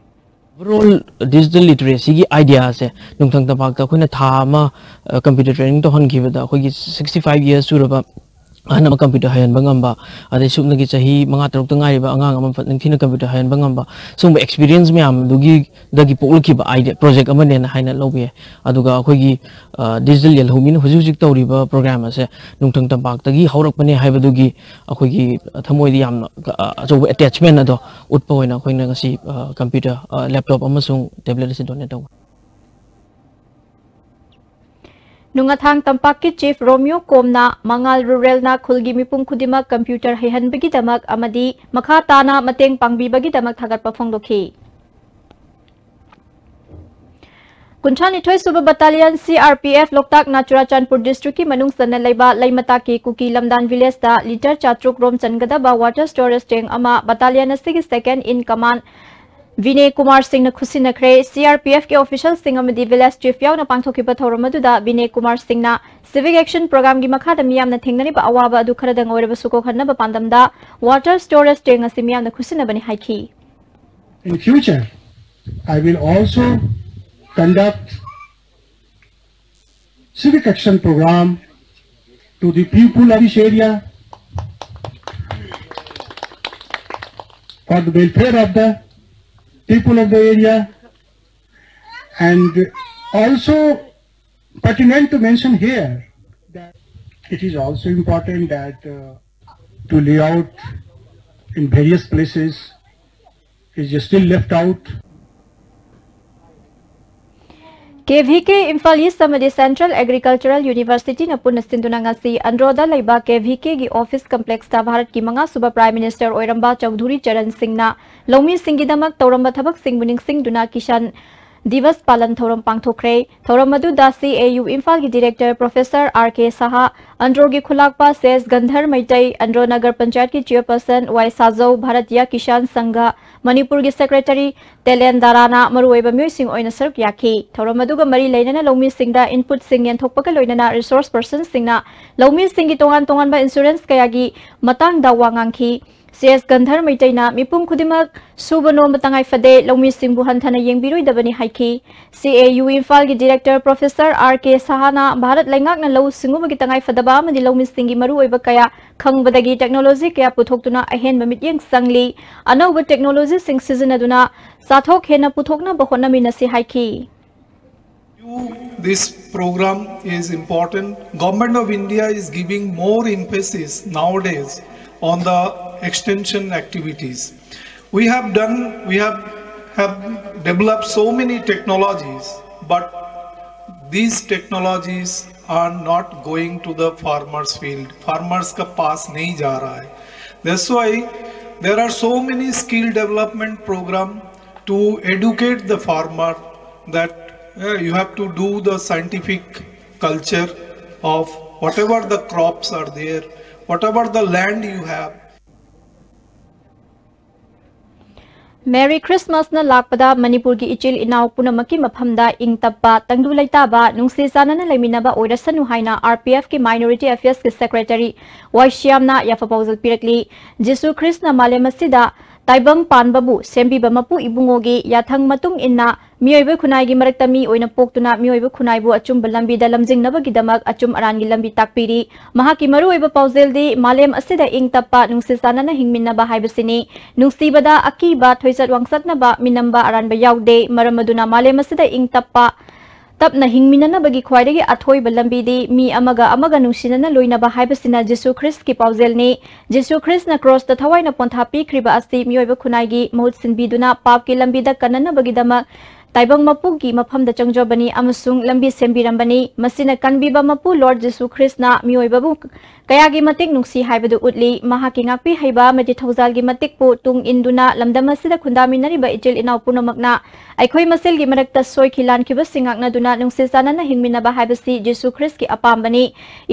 Overall digital literacyꯒꯤ ideaꯁꯦ ꯅꯨꯡꯊꯪ ꯇꯝꯄꯥꯛꯇ ꯑꯩꯈꯣꯏꯅ ꯊꯥ ꯑꯃ, ꯑ, ꯀꯝꯄ꯭ꯌꯨꯇꯔ ꯇ꯭ꯔꯦꯅꯤꯡ ꯇꯧꯍꯟꯈꯤꯕꯗ ꯑꯩꯈꯣꯏꯒꯤ sixty five years ꯁꯨꯔꯕ ꯑꯍꯟ ꯑꯃ ꯀꯝꯄ꯭ꯌꯨꯇꯔ ꯍꯩꯍꯟꯕ ꯉꯝꯕ, ꯑꯗꯩ ꯁꯨꯞꯅꯒꯤ ꯆꯍꯤ ꯃꯉꯥ ꯇꯔꯨꯛꯇ ꯉꯥꯏꯔꯤꯕ ꯑꯉꯥꯡ ꯑꯃ ꯐ-, ꯅꯤꯡꯊꯤꯅ ꯀꯝꯄ꯭ꯌꯨꯇꯔ ꯍꯩꯍꯟꯕ ꯉꯝꯕ, ꯁꯤꯒꯨꯝꯕ ꯑꯦꯛꯁꯄꯤꯔꯤꯌꯦꯟꯁ ꯃꯌꯥꯝꯗꯨꯒꯤꯗꯒꯤ ꯄꯣꯛꯂꯛꯈꯤꯕ ꯑꯥꯏꯗꯤꯌꯥ, ꯄ꯭ꯔꯣꯖꯦꯛ ꯑꯃꯅꯦꯅ ꯍꯥꯏꯅ ꯂꯧꯕ ꯌꯥꯏ꯫ ꯑꯗꯨꯒ ꯑꯩꯈꯣꯏꯒꯤ, ꯑ, ꯗꯤꯖꯤꯇꯦꯜ ꯌꯦꯜꯍꯧꯃꯤꯅ ꯍꯧꯖꯤꯛ ꯍꯧꯖꯤꯛ ꯇꯧꯔꯤꯕ ꯄ꯭ꯔꯣꯒ꯭ꯔꯥꯝ ꯑꯁꯦ ꯅꯨꯡꯊꯪ ꯇꯝꯄꯥꯛꯇꯒꯤ ꯍꯧꯔꯛꯄꯅꯦ ꯍꯥꯏꯕꯗꯨꯒꯤ ꯑꯩꯈꯣꯏꯒꯤ ꯊꯃꯣꯏꯗ ꯌꯥꯝꯅ, ꯑ, ꯑꯆꯧꯕ ꯑꯦꯇꯦꯆꯃꯦꯟ ꯑꯗꯣ ꯎꯠꯄ ꯑꯣꯏꯅ ꯑꯩꯈꯣꯏꯅ ꯉꯁꯤ, ꯑ, ꯀꯝꯄ꯭ꯌꯨꯇꯔ, ꯑ, ꯂꯦꯞꯇꯣꯞ ꯑꯃꯁꯨꯡ ꯇꯦꯕ꯭ꯂꯦꯠ ꯑꯁꯤ ꯗꯣꯅꯦꯠ ꯇꯧꯕ꯫ ꯅꯨꯡꯉꯥꯊꯥꯡ ꯇꯝꯄꯥꯛꯀꯤ Chief ꯔꯣꯃꯤꯌꯣ ꯀꯣꯝꯅ ꯃꯉꯥꯜ ꯔꯨꯔꯦꯜꯅ ꯈꯨꯜꯒꯤ ꯃꯤꯄꯨꯝ ꯈꯨꯗꯤꯡꯃꯛ computer ꯍꯩꯍꯟꯕꯒꯤꯗꯃꯛ ꯑꯃꯗꯤ ꯃꯈꯥ ꯇꯥꯅ ꯃꯇꯦꯡ ꯄꯥꯡꯕꯤꯕꯒꯤꯗꯃꯛ ꯊꯥꯒꯠꯄ ꯐꯣꯡꯗꯣꯛꯈꯤ꯫ ꯀꯨꯟꯊ꯭ꯔꯥ ꯅꯤꯊꯣꯏ ꯁꯨꯕ Battalion C R P F ꯂꯣꯛꯇꯥꯛꯅ Churachandpur district ꯀꯤ ꯃꯅꯨꯡ ꯆꯟꯅ ꯂꯩꯕ ꯂꯩꯃꯇꯥꯛꯀꯤ ꯀꯨꯀꯤ ꯂꯝꯗꯥꯟ village ꯇ litre ꯆꯥꯇ꯭ꯔꯨꯛ ꯔꯣꯝ ꯆꯟꯒꯗꯕ water storage tank ꯑꯃ battalion ꯑꯁꯤꯒꯤ second in command ꯕꯤꯅꯦ ꯀꯨꯃꯥꯔ ꯁꯤꯡꯅ ꯈꯨꯠꯁꯤꯟꯅꯈ꯭ꯔꯦ꯫ C R P F ꯀꯤ official ꯁꯤꯡ ꯑꯃꯗꯤ village chief ꯌꯥꯎꯅ ꯄꯥꯡꯊꯣꯛꯈꯤꯕ ꯊꯧꯔꯝ ꯑꯗꯨꯗ ꯕꯤꯅꯦ ꯀꯨꯃꯥꯔ ꯁꯤꯡꯅ civic action program ꯒꯤ ꯃꯈꯥꯗ ꯃꯤꯌꯥꯝꯅ ꯊꯦꯡꯅꯔꯤꯕ ꯑꯋꯥꯕ ꯑꯗꯨ ꯈꯔꯗꯪ ꯑꯣꯏꯔꯕꯁꯨ ꯀꯣꯛꯍꯟꯅꯕ ꯄꯥꯟꯗꯝꯗ water storage tank ꯑꯁꯤ ꯃꯤꯌꯥꯝꯅ ꯈꯨꯠꯁꯤꯟꯅꯕꯅꯤ ꯍꯥꯏꯈꯤ꯫ In future, I will also conduct civic action program to the people of this area for the welfare of the people of the area, and also pertinent to mention here that it is also important that uh, to lay out in various places is still left out. K V K Imphal East ꯑꯃꯗꯤ Central Agricultural University ꯅ ꯄꯨꯟꯅ ꯁꯤꯟꯗꯨꯅ ꯉꯁꯤ ꯑꯟꯗ꯭ꯔꯣꯗ ꯂꯩꯕ K V K ꯒꯤ office complex ꯇ ꯚꯥꯔꯠꯀꯤ ꯃꯉꯥ ꯁꯨꯕ Prime Minister ꯑꯣꯏꯔꯝꯕ ꯆꯧꯙꯨꯔꯤ ꯆꯔꯟ ꯁꯤꯡꯅ ꯂꯧꯃꯤꯁꯤꯡꯒꯤꯗꯃꯛ ꯇꯧꯔꯝꯕ ꯊꯕꯛꯁꯤꯡꯕꯨ ꯅꯤꯡꯁꯤꯡꯗꯨꯅ ꯀꯤꯁꯥꯟ ꯗꯤꯕꯁ ꯄꯥꯂꯟ ꯊꯧꯔꯝ ꯄꯥꯡꯊꯣꯛꯈ꯭ꯔꯦ꯫ ꯊꯧꯔꯝ ꯑꯗꯨꯗ C A U ꯏꯝꯐꯥꯜꯒꯤ director Professor R K ꯁꯍꯥ, ꯑꯟꯗ꯭ꯔꯣꯒꯤ ꯈꯨꯂꯥꯛꯄ ꯁꯦꯁ ꯒꯟꯙꯔ ꯃꯩꯇꯩ, ꯑꯟꯗ꯭ꯔꯣ ꯅꯒꯔ ꯄꯟꯆꯥꯌꯠꯀꯤ chairperson ꯋꯥꯏ ꯁꯥꯖꯧ, ꯚꯥꯔꯇꯤꯌꯥ ꯀꯤꯁꯥꯟ ꯁꯪꯘ ꯃꯅꯤꯄꯨꯔꯒꯤ secretary ꯇꯦꯂꯦꯟ ꯗꯥꯔꯥꯅ ꯃꯔꯨꯑꯣꯏꯕ ꯃꯤꯑꯣꯏꯁꯤꯡ ꯑꯣꯏꯅ ꯁꯔꯨꯛ ꯌꯥꯈꯤ꯫ ꯊꯧꯔꯝ ꯑꯗꯨꯒ ꯃꯔꯤ ꯂꯩꯅꯅ ꯂꯧꯃꯤꯁꯤꯡꯗ inputꯁꯤꯡ ꯌꯦꯟꯊꯣꯛꯄꯒ ꯂꯣꯏꯅꯅ resource personꯁꯤꯡꯅ ꯂꯧꯃꯤꯁꯤꯡꯒꯤ ꯇꯣꯉꯥꯟ ꯇꯣꯉꯥꯟꯕ insurance ꯀꯌꯥꯒꯤ ꯃꯇꯥꯡꯗ ꯋꯥ ꯉꯥꯡꯈꯤ꯫ ꯁꯦꯁ ꯒꯟꯙꯔ ꯃꯩꯇꯩꯅ ꯃꯤꯄꯨꯝ ꯈꯨꯗꯤꯡꯃꯛ ꯁꯨꯕ ꯅꯣꯝꯕ ꯇꯉꯥꯏ ꯐꯗꯦ, ꯂꯧꯃꯤꯁꯤꯡꯕꯨ ꯍꯟꯊꯅ ꯌꯦꯡꯕꯤꯔꯣꯏꯗꯕꯅꯤ ꯍꯥꯏꯈꯤ꯫ C A U ꯏꯝꯐꯥꯜꯒꯤ director Professor R K ꯁꯍꯥꯅ Bharat ꯂꯩꯉꯥꯛꯅ ꯂꯧꯎ ꯁꯤꯡꯎꯕꯒꯤ ꯇꯉꯥꯏ ꯐꯗꯕ ꯑꯃꯗꯤ ꯂꯧꯃꯤꯁꯤꯡꯒꯤ ꯃꯔꯨꯑꯣꯏꯕ ꯀꯌꯥ ꯈꯪꯕꯗꯒꯤ technology ꯀꯌꯥ ꯄꯨꯊꯣꯛꯇꯨꯅ ꯑꯍꯦꯟꯕ ꯃꯤꯠꯌꯦꯡ ꯆꯪꯂꯤ꯫ ꯑꯅꯧꯕ technologyꯁꯤꯡ ꯁꯤꯖꯤꯟꯅꯗꯨꯅ ꯆꯥꯊꯣꯛ ꯍꯦꯟꯅ ꯄꯨꯊꯣꯛꯅꯕ ꯍꯣꯠꯅꯃꯤꯟꯅꯁꯤ ꯍꯥꯏꯈꯤ꯫ You, this program is important. Government of India is giving more emphasis nowadays on the extension activities. We have done, we have, have developed so many technologies, but These technologies are not going to the farmers field. Farmers का पास नहीं जा रहा है. That's why there are so many skill development program to educate the farmer that uh, you have to do the scientific culture of whatever the crops are there, whatever the land you have. Merry Christmasꯅ ꯂꯥꯛꯄꯗ ꯃꯅꯤꯄꯨꯔꯒꯤ ꯏꯆꯤꯜ ꯏꯅꯥꯎ ꯄꯨꯝꯅꯃꯛꯀꯤ ꯃꯐꯝꯗ ꯏꯪ ꯇꯞꯄ, ꯇꯪꯗꯨ ꯂꯩꯇꯥꯕ, ꯅꯨꯡꯁꯤ ꯆꯥꯟꯅꯅ ꯂꯩꯃꯤꯟꯅꯕ ꯑꯣꯏꯔꯁꯅꯨ ꯍꯥꯏꯅ RPFꯀꯤ Minority Affairsꯀꯤ Secretary ꯋꯥꯏ ꯁ꯭ꯌꯥꯝꯅ ꯌꯥꯏꯐ ꯄꯥꯎꯖꯦꯜ ꯄꯤꯔꯛꯂꯤ꯫ ꯖꯤꯁꯨ ꯈ꯭ꯔꯤꯁꯅ ꯃꯥꯂꯦꯝ ꯑꯁꯤꯗ ꯇꯥꯏꯕꯪ ꯄꯥꯟꯕꯕꯨ ꯁꯦꯝꯕꯤꯕ ꯃꯄꯨ ꯏꯕꯨꯡꯉꯣꯒꯤ ꯌꯥꯊꯪ ꯃꯇꯨꯡ ꯏꯟꯅ ꯃꯤꯑꯣꯏꯕ ꯈꯨꯟꯅꯥꯏꯒꯤ ꯃꯔꯛꯇ ꯃꯤ ꯑꯣꯏꯅ ꯄꯣꯛꯇꯨꯅ ꯃꯤꯑꯣꯏꯕ ꯈꯨꯟꯅꯥꯏꯕꯨ ꯑꯆꯨꯝꯕ ꯂꯝꯕꯤꯗ ꯂꯝꯖꯤꯡꯅꯕꯒꯤꯗꯃꯛ ꯑꯆꯨꯝ ꯑꯔꯥꯟꯒꯤ ꯂꯝꯕꯤ ꯇꯥꯛꯄꯤꯔꯤ꯫ ꯃꯍꯥꯛꯀꯤ ꯃꯔꯨꯑꯣꯏꯕ ꯄꯥꯎꯖꯦꯜꯗꯤ ꯃꯥꯂꯦꯝ ꯑꯁꯤꯗ ꯏꯪ ꯇꯞꯄ, ꯅꯨꯡꯁꯤ ꯆꯥꯟꯅꯅ ꯍꯤꯡꯃꯤꯟꯅꯕ ꯍꯥꯏꯕꯁꯤꯅꯤ꯫ ꯅꯨꯡꯁꯤꯕꯗ ꯑꯀꯤꯕ, ꯊꯣꯏꯆꯠ ꯋꯥꯡꯆꯠꯅꯕ, ꯃꯤꯅꯝꯕ ꯑꯔꯥꯟꯕ ꯌꯥꯎꯗꯦ꯫ ꯃꯔꯝ ꯑꯗꯨꯅ ꯃꯥꯂꯦꯝ ꯑꯁꯤꯗ ꯏꯪ ꯇꯞꯄ, ꯇꯞꯅ ꯍꯤꯡꯃꯤꯟꯅꯅꯕꯒꯤ ꯈ꯭ꯋꯥꯏꯗꯒꯤ ꯑꯊꯣꯏꯕ ꯂꯝꯕꯤꯗꯤ ꯃꯤ ꯑꯃꯒ ꯑꯃꯒ ꯅꯨꯡꯁꯤꯅꯅ ꯂꯣꯏꯅꯕ ꯍꯥꯏꯕꯁꯤꯅ ꯖꯤꯁꯨ ꯈ꯭ꯔꯤꯁ꯭ꯠꯀꯤ ꯄꯥꯎꯖꯦꯜꯅꯤ꯫ ꯖꯤꯁꯨ ꯈ꯭ꯔꯤꯁ꯭ꯠꯅ ꯀ꯭ꯔꯣꯁꯇ ꯊꯋꯥꯏꯅ ꯄꯣꯟꯊꯥ ꯄꯤꯈ꯭ꯔꯤꯕ ꯑꯁꯤ ꯃꯤꯑꯣꯏꯕ ꯈꯨꯟꯅꯥꯏꯒꯤ ꯃꯍꯨꯠ ꯁꯤꯟꯕꯤꯗꯨꯅ ꯄꯥꯞꯀꯤ ꯂꯝꯕꯤꯗ ꯀꯟꯅꯅꯕꯒꯤꯗꯃꯛ ꯇꯥꯏꯕꯪ ꯃꯄꯨꯒꯤ ꯃꯐꯝꯗ ꯆꯪꯖꯕꯅꯤ ꯑꯃꯁꯨꯡ ꯂꯝꯕꯤ ꯁꯦꯝꯕꯤꯔꯝꯕꯅꯤ꯫ ꯃꯁꯤꯅ ꯀꯟꯕꯤꯕ ꯃꯄꯨ ꯂꯣꯔꯗ ꯖꯤꯁꯨ ꯈ꯭ꯔꯤꯁ꯭ꯠꯅ ꯃꯤꯑꯣꯏꯕꯕꯨ ꯀꯌꯥꯒꯤ ꯃꯇꯤꯛ ꯅꯨꯡꯁꯤ ꯍꯥꯏꯕꯗꯨ ꯎꯠꯂꯤ꯫ ꯃꯍꯥꯛꯀꯤ ꯉꯥꯛꯄꯤ ꯍꯩꯕ ꯑꯃꯗꯤ ꯊꯧꯖꯥꯜꯒꯤ ꯃꯇꯤꯛꯄꯨ ꯇꯨꯡ ꯏꯟꯗꯨꯅ ꯂꯝꯗꯝ ꯑꯁꯤꯗ ꯈꯨꯟꯗꯥꯃꯤꯟꯅꯔꯤꯕ ꯏꯆꯤꯜ ꯏꯅꯥꯎ ꯄꯨꯝꯅꯃꯛꯅ ꯑꯩꯈꯣꯏ ꯃꯁꯦꯜꯒꯤ ꯃꯔꯛꯇ ꯁꯣꯏꯈꯤ ꯂꯥꯟꯈꯤꯕꯁꯤꯡ ꯉꯥꯛꯅꯗꯨꯅ ꯅꯨꯡꯁꯤ ꯆꯥꯟꯅꯅ ꯍꯤꯡꯃꯤꯟꯅꯕ ꯍꯥꯏꯕꯁꯤ ꯖꯤꯁꯨ ꯈ꯭ꯔꯤꯁ꯭ꯠꯀꯤ ꯑꯄꯥꯝꯕꯅꯤ꯫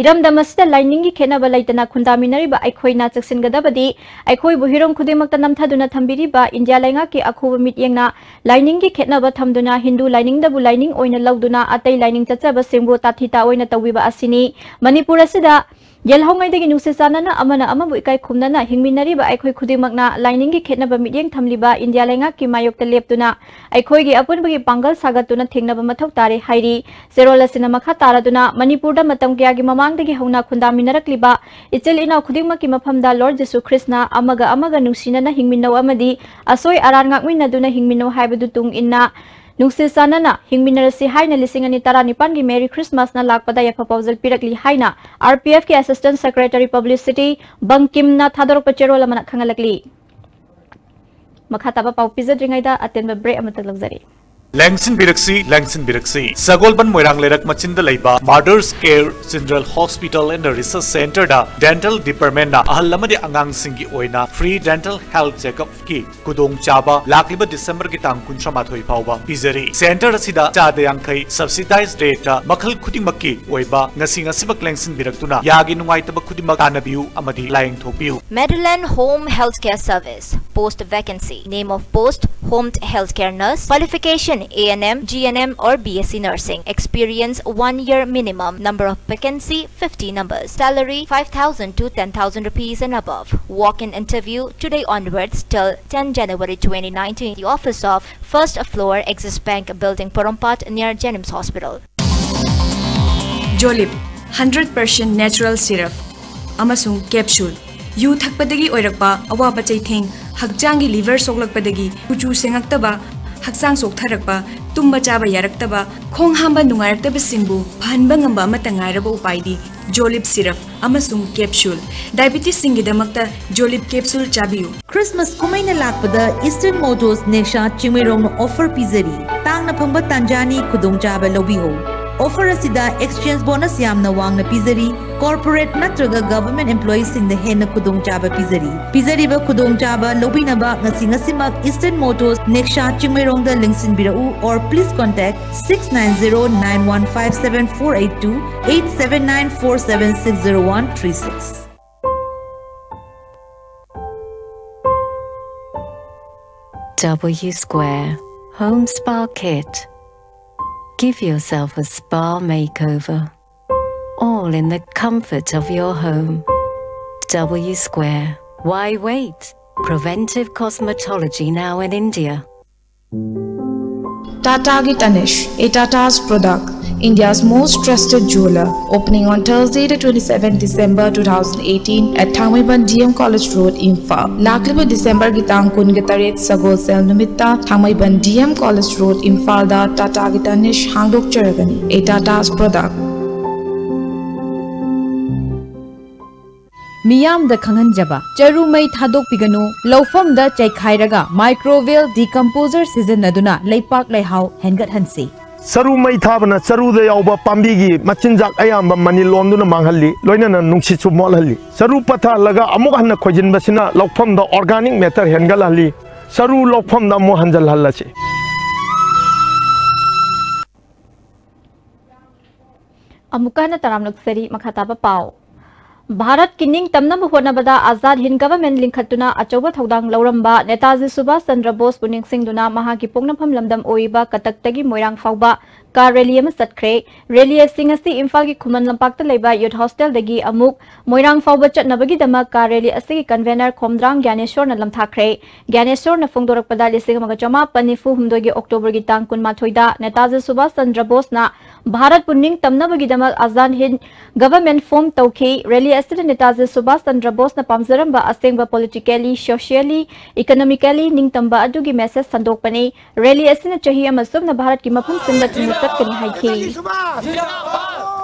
ꯏꯔꯝꯗꯝ ꯑꯁꯤꯗ ꯂꯥꯏꯅꯤꯡꯒꯤ ꯈꯦꯠꯅꯕ ꯂꯩꯇꯅ ꯈꯨꯟꯗꯥꯃꯤꯟꯅꯔꯤꯕ ꯑꯩꯈꯣꯏꯅ ꯆꯦꯛꯁꯤꯟꯒꯗꯕꯗꯤ ꯑꯩꯈꯣꯏꯕꯨ ꯍꯤꯔꯝ ꯈꯨꯗꯤꯡꯃꯛꯇ ꯅꯝꯊꯗꯨꯅ ꯊꯝꯕꯤꯔꯤꯕ ꯏꯟꯗꯤꯌꯥ ꯂꯩꯉꯥꯛꯀꯤ ꯑꯈꯨꯕ ꯃꯤꯠꯌꯦꯡꯅ ꯂꯥꯏꯅꯤꯡꯒꯤ ꯈꯦꯠꯅꯕ ꯊꯝꯗꯨꯅ ꯍꯤꯟꯗꯨ ꯂꯥꯏꯅꯤꯡꯗꯕꯨ ꯂꯥꯏꯅꯤꯡ ꯑꯣꯏꯅ ꯂꯧꯗꯨꯅ ꯑꯇꯩ ꯂꯥꯏꯅꯤꯡ ꯆꯠꯆꯕꯁꯤꯡꯕꯨ ꯇꯥꯊꯤ ꯇꯥꯑꯣꯏꯅ ꯇꯧꯕꯤꯕ ꯑꯁꯤꯅꯤ꯫ ꯃꯅꯤꯄꯨꯔ ꯑꯁꯤꯗ ꯌꯦꯜꯍꯧꯉꯩꯗꯒꯤ ꯅꯨꯡꯁꯤ ꯆꯥꯟꯅꯅ ꯑꯃꯅ ꯑꯃꯕꯨ ꯏꯀꯥꯏ ꯈꯨꯝꯅꯅ ꯍꯤꯡꯃꯤꯟꯅꯔꯤꯕ ꯑꯩꯈꯣꯏ ꯈꯨꯗꯤꯡꯃꯛꯅ ꯂꯥꯏꯅꯤꯡꯒꯤ ꯈꯦꯠꯅꯕ ꯃꯤꯠꯌꯦꯡ ꯊꯝꯂꯤꯕ ꯏꯟꯗꯤꯌꯥ ꯂꯩꯉꯥꯛꯀꯤ ꯃꯥꯌꯣꯛꯇ ꯂꯦꯞꯇꯨꯅ ꯑꯩꯈꯣꯏꯒꯤ ꯑꯄꯨꯟꯕꯒꯤ ꯄꯥꯡꯒꯜ ꯁꯥꯒꯠꯇꯨꯅ ꯊꯦꯡꯅꯕ ꯃꯊꯧ ꯇꯥꯔꯦ ꯍꯥꯏꯔꯤ꯫ ꯆꯦꯔꯣꯜ ꯑꯁꯤꯅ ꯃꯈꯥ ꯇꯥꯔꯗꯨꯅ ꯃꯅꯤꯄꯨꯔꯗ ꯃꯇꯝ ꯀꯌꯥꯒꯤ ꯃꯃꯥꯡꯗꯒꯤ ꯍꯧꯅ ꯈꯨꯟꯗꯥꯃꯤꯟꯅꯔꯛꯂꯤꯕ ꯏꯆꯤꯜ ꯏꯅꯥꯎ ꯈꯨꯗꯤꯡꯃꯛꯀꯤ ꯃꯐꯝꯗ ꯂꯣꯔꯗ ꯖꯤꯁꯨ ꯈ꯭ꯔꯤꯁ꯭ꯠꯅ ꯑꯃꯒ ꯑꯃꯒ ꯅꯨꯡꯁꯤꯅꯅ ꯍꯤꯡꯃꯤꯟꯅꯧ ꯑꯃꯗꯤ ꯑꯁꯣꯏ ꯑꯔꯥꯟ ꯉꯥꯛꯃꯤꯟꯅꯗꯨꯅ ꯍꯤꯡꯃꯤꯟꯅꯧ ꯍꯥꯏꯕꯗꯨ ꯇꯨꯡ ꯏꯟꯅ ꯅꯨꯡꯁꯤ ꯆꯥꯟꯅꯅ ꯍꯤꯡꯃꯤꯟꯅꯔꯁꯤ ꯍꯥꯏꯅ ꯂꯤꯁꯤꯡ ꯑꯅꯤ ꯇꯔꯥꯅꯤꯄꯥꯟꯒꯤ Merry Christmasꯅ ꯂꯥꯛꯄꯗ ꯌꯥꯏꯐ ꯄꯥꯎꯖꯦꯜ ꯄꯤꯔꯛꯂꯤ ꯍꯥꯏꯅ RPFꯀꯤ Assistant Secretary Publicity ꯕꯪꯀꯤꯝꯅ ꯊꯥꯗꯣꯔꯛꯄ ꯆꯦꯔꯣꯜ ꯑꯃꯅ ꯈꯪꯍꯜꯂꯛꯂꯤ꯫ ꯃꯈꯥ ꯇꯥꯕ ꯄꯥꯎ ꯄꯤꯖꯗ꯭ꯔꯤꯉꯩꯗ ꯑꯇꯦꯟꯕ break ꯑꯃꯇ ꯂꯧꯖꯔꯤ꯫ ꯂꯦꯡꯁꯤꯟꯕꯤꯔꯛꯁꯤ, ꯂꯦꯡꯁꯤꯟꯕꯤꯔꯛꯁꯤ꯫ ꯁꯒꯣꯜꯕꯟ ꯃꯣꯏꯔꯥꯡ ꯂꯩꯔꯛ ꯃꯆꯤꯟꯗ ꯂꯩꯕ Mother's Care General Hospital and Research Centerꯗ Dental Departmentꯅ ꯑꯍꯜ ꯑꯃꯗꯤ ꯑꯉꯥꯡꯁꯤꯡꯒꯤ ꯑꯣꯏꯅ free dental health checkupꯀꯤ ꯈꯨꯗꯣꯡꯆꯥꯕ ꯂꯥꯛꯂꯤꯕ ꯗꯤꯁꯦꯝꯕꯔꯒꯤ ꯇꯥꯡ ꯀꯨꯟꯊ꯭ꯔꯥ ꯃꯥꯊꯣꯏ ꯐꯥꯎꯕ ꯄꯤꯖꯔꯤ꯫ Center ꯑꯁꯤꯗ ꯆꯥꯗ ꯌꯥꯡꯈꯩ subsidized rateꯇ ꯃꯈꯜ ꯈꯨꯗꯤꯡꯃꯛꯀꯤ ꯑꯣꯏꯕ ꯉꯁꯤ ꯉꯁꯤꯃꯛ ꯂꯦꯡꯁꯤꯟꯕꯤꯔꯛꯇꯨꯅ ꯌꯥꯒꯤ ꯅꯨꯡꯉꯥꯏꯇꯕ ꯈꯨꯗꯤꯡꯃꯛ ꯇꯥꯟꯅꯕꯤꯌꯨ ꯑꯃꯗꯤ ꯂꯥꯌꯦꯡꯊꯣꯛꯄꯤꯌꯨ꯫ Madeline Home Healthcare Service, post vacancy, name of post, home healthcare nurse, qualification, A N M, G N M or B S C nursing, experience one year minimum, number of vacancy, fifty numbers, salary, five thousand to ten thousand rupees and above, walk-in interview today onwards till ten January twenty nineteen, the office of first floor Axis Bank Building, Porompat, near JNIMS Hospital. Jolib, hundred percent natural syrup ꯑꯃꯁꯨꯡ capsule꯫ U ꯊꯛꯄꯗꯒꯤ ꯑꯣꯏꯔꯛꯄ ꯑꯋꯥꯕ ꯆꯩꯊꯦꯡ, ꯍꯛꯆꯥꯡꯒꯤ liver ꯁꯣꯛꯂꯛꯄꯗꯒꯤ ꯀꯨꯆꯨ ꯁꯦꯡꯉꯛꯇꯕ, ꯍꯛꯆꯥꯡ ꯆꯣꯛꯊꯔꯛꯄ, ꯇꯨꯝꯕ ꯆꯥꯕ ꯌꯥꯔꯛꯇꯕ, ꯈꯣꯡ ꯍꯥꯝꯕ ꯅꯨꯡꯉꯥꯏꯔꯛꯇꯕꯁꯤꯡꯕꯨ ꯐꯍꯟꯕ ꯉꯝꯕ ꯑꯃꯠꯇ ꯉꯥꯏꯔꯕ ꯎꯄꯥꯏꯗꯤ Jolib syrup ꯑꯃꯁꯨꯡ capsule꯫ Diabetesꯁꯤꯡꯒꯤꯗꯃꯛꯇ Jolib capsule ꯆꯥꯕꯤꯌꯨ꯫ Christmas ꯀꯨꯝꯍꯩꯅ ꯂꯥꯛꯄꯗ Eastern Motors Nexa ꯆꯤꯡꯃꯩꯔꯣꯡꯅ offer ꯄꯤꯖꯔꯤ꯫ ꯇꯥꯡꯅ ꯐꯪꯕ ꯇꯥꯟꯖꯥꯅꯤ, ꯈꯨꯗꯣꯡꯆꯥꯕ ꯂꯧꯕꯤꯍꯧ꯫ Offer ꯑꯁꯤꯗ exchange bonus ꯌꯥꯝꯅ ꯋꯥꯡꯅ ꯄꯤꯖꯔꯤ꯫ Corporate ꯅꯠꯇ꯭ꯔꯒ government employeeꯁꯤꯡꯗ ꯍꯦꯟꯅ ꯈꯨꯗꯣꯡꯆꯥꯕ ꯄꯤꯖꯔꯤ꯫ ꯄꯤꯖꯔꯤꯕ ꯈꯨꯗꯣꯡꯆꯥꯕ ꯂꯧꯕꯤꯅꯕ ꯉꯁꯤ ꯉꯁꯤꯃꯛ Eastern Motors Nexa ꯆꯤꯡꯃꯩꯔꯣꯡꯗ ꯂꯦꯡꯁꯤꯟꯕꯤꯔꯛꯎ or please contact six nine zero nine one five seven four eight two, eight seven nine four seven six zero one three six. W Square Home Spa Kit. Give yourself a spa makeover, all in the comfort of your home. W Square. Why wait? Preventive cosmetology now in India. Tata Tanish, a Tata's product, India's most trusted jeweler, opening on Thursday, the twenty-seventh December two thousand eighteen at Thangmeiban D M College Road, Imphal. ꯂꯥꯛꯂꯤꯕ ꯗꯤꯁꯦꯝꯕꯔꯒꯤ ꯇꯥꯡ ꯀꯨꯟꯒ ꯇꯔꯦꯠ ꯁꯒꯣꯜꯁꯦꯜ ꯅꯨꯃꯤꯠꯇ ꯊꯥꯡꯃꯩꯕꯟ D M College Road, ꯏꯝꯐꯥꯜꯗ ꯇꯥꯇꯥꯒꯤ ꯇꯅꯤꯁ ꯍꯥꯡꯗꯣꯛꯆꯔꯒꯅꯤ꯫ A Tata's product. ꯃꯤꯌꯥꯝꯗ ꯈꯪꯍꯟꯖꯕ꯫ ꯆꯔꯨ ꯃꯩ ꯊꯥꯗꯣꯛꯄꯤꯒꯅꯨ꯫ ꯂꯧꯐꯝꯗ ꯆꯩꯈꯥꯏꯔꯒ microbial decomposer ꯁꯤꯖꯤꯟꯅꯗꯨꯅ ꯂꯩꯄꯥꯛ ꯂꯩꯍꯥꯎ ꯍꯦꯟꯒꯠꯍꯟꯁꯤ꯫ ꯆꯔꯨ ꯃꯩ ꯊꯥꯕꯅ ꯆꯔꯨꯗ ꯌꯥꯎꯕ ꯄꯥꯝꯕꯤꯒꯤ ꯃꯆꯤꯟꯖꯥꯛ ꯑꯌꯥꯝꯕ ꯃꯅꯤꯜ ꯑꯣꯟꯗꯨꯅ ꯃꯥꯡꯍꯜꯂꯤ, ꯂꯣꯏꯅꯅ ꯅꯨꯡꯁꯤꯠꯁꯨ ꯃꯣꯠꯍꯜꯂꯤ꯫ ꯆꯔꯨ ꯄꯠꯊꯍꯜꯂꯒ ꯑꯃꯨꯛ ꯍꯟꯅ ꯈꯣꯏꯖꯤꯟꯕꯁꯤꯅ ꯂꯧꯐꯝꯗ organic matter ꯍꯦꯟꯒꯠꯍꯜꯂꯤ꯫ ꯆꯔꯨ ꯂꯧꯐꯝꯗ ꯑꯃꯨꯛ ꯍꯟꯖꯜꯍꯜꯂꯁꯤ꯫ ꯑꯃꯨꯛꯀ ꯍꯟꯅ ꯇꯔꯥꯝꯅ ꯑꯣꯛꯆꯔꯤ꯫ ꯃꯈꯥ ꯇꯥꯕ ꯄꯥꯎ꯫ ꯚꯥꯔꯠꯀꯤ ꯅꯤꯡꯇꯝꯅꯕ ꯍꯣꯠꯅꯕꯗ ꯑꯖꯥꯗ ꯍꯤꯟꯗ ꯒꯚꯔꯟꯃꯦꯟꯠ ꯂꯤꯡꯈꯠꯇꯨꯅ ꯑꯆꯧꯕ ꯊꯧꯗꯥꯡ ꯂꯧꯔꯝꯕ ꯅꯦꯇꯥꯖꯤ ꯁꯨꯚꯥꯁ ꯆꯟꯗ꯭ꯔ ꯕꯣꯁꯄꯨ ꯅꯤꯡꯁꯤꯡꯗꯨꯅ ꯃꯍꯥꯛꯀꯤ ꯄꯣꯛꯅꯐꯝ ꯂꯝꯗꯝ ꯑꯣꯏꯔꯤꯕ ꯀꯇꯛꯇꯒꯤ ꯃꯣꯏꯔꯥꯡ ꯐꯥꯎꯕ ꯀꯥꯔ ꯔꯦꯂꯤ ꯑꯃ ꯆꯠꯈ꯭ꯔꯦ꯫ ꯔꯦꯂꯤ ꯑꯁꯤ ꯉꯁꯤ ꯏꯝꯐꯥꯜꯒꯤ ꯈꯨꯃꯟ ꯂꯝꯄꯥꯛꯇ ꯂꯩꯕ ꯌꯨꯠ ꯍꯣꯁꯇꯦꯜꯗꯒꯤ ꯑꯃꯨꯛ ꯃꯣꯏꯔꯥꯡ ꯐꯥꯎꯕ ꯆꯠꯅꯕꯒꯤꯗꯃꯛ ꯀꯥꯔ ꯔꯦꯂꯤ ꯑꯁꯤꯒꯤ ꯀꯟꯚꯦꯅꯔ ꯈꯣꯝꯗ꯭ꯔꯥꯡ ꯒ꯭ꯌꯥꯅꯦꯁꯣꯔꯅ ꯂꯝꯊꯥꯈ꯭ꯔꯦ꯫ ꯒ꯭ꯌꯥꯅꯦꯁꯣꯔꯅ ꯐꯣꯡꯗꯣꯔꯛꯄꯗ, ꯂꯤꯁꯤꯡ ꯑꯃꯒ ꯆꯃꯥꯄꯟ ꯅꯤꯐꯨ ꯍꯨꯝꯗꯣꯏꯒꯤ ꯑꯣꯛꯇꯣꯕꯔꯒꯤ ꯇꯥꯡ ꯀꯨꯟꯃꯥꯊꯣꯏꯗ ꯅꯦꯇꯥꯖꯤ ꯁꯨꯚꯥꯁ ꯆꯟꯗ꯭ꯔ ꯕꯣꯁꯅ ꯚꯥꯔꯠꯄꯨ ꯅꯤꯡꯇꯝꯅꯕꯒꯤꯗꯃꯛ ꯑꯖꯥꯗ ꯍꯤꯟꯗ ꯒꯚꯔꯟꯃꯦꯟꯠ ꯐꯣꯔꯝ ꯇꯧꯈꯤ꯫ ꯔꯦꯂꯤ ꯑꯁꯤꯗ ꯅꯦꯇꯥꯖꯤ ꯁꯨꯚꯥꯁ ꯆꯟꯗ꯭ꯔ ꯕꯣꯁꯅ ꯄꯥꯝꯖꯔꯝꯕ ꯑꯁꯦꯡꯕ politically, socially, economically ꯅꯤꯡꯇꯝꯕ ꯑꯗꯨꯒꯤ ꯃꯦꯁꯦꯖ ꯁꯟꯗꯣꯛꯄꯅꯤ꯫ ꯔꯦꯂꯤ ꯑꯁꯤꯅ ꯆꯍꯤ ꯑꯃ ꯆꯨꯞꯅ ꯚꯥꯔꯠꯀꯤ ꯃꯐꯝ ꯁꯤꯟꯕ ꯊꯨꯡꯅ ꯆꯠꯀꯅꯤ ꯍꯥꯏꯈꯤ꯫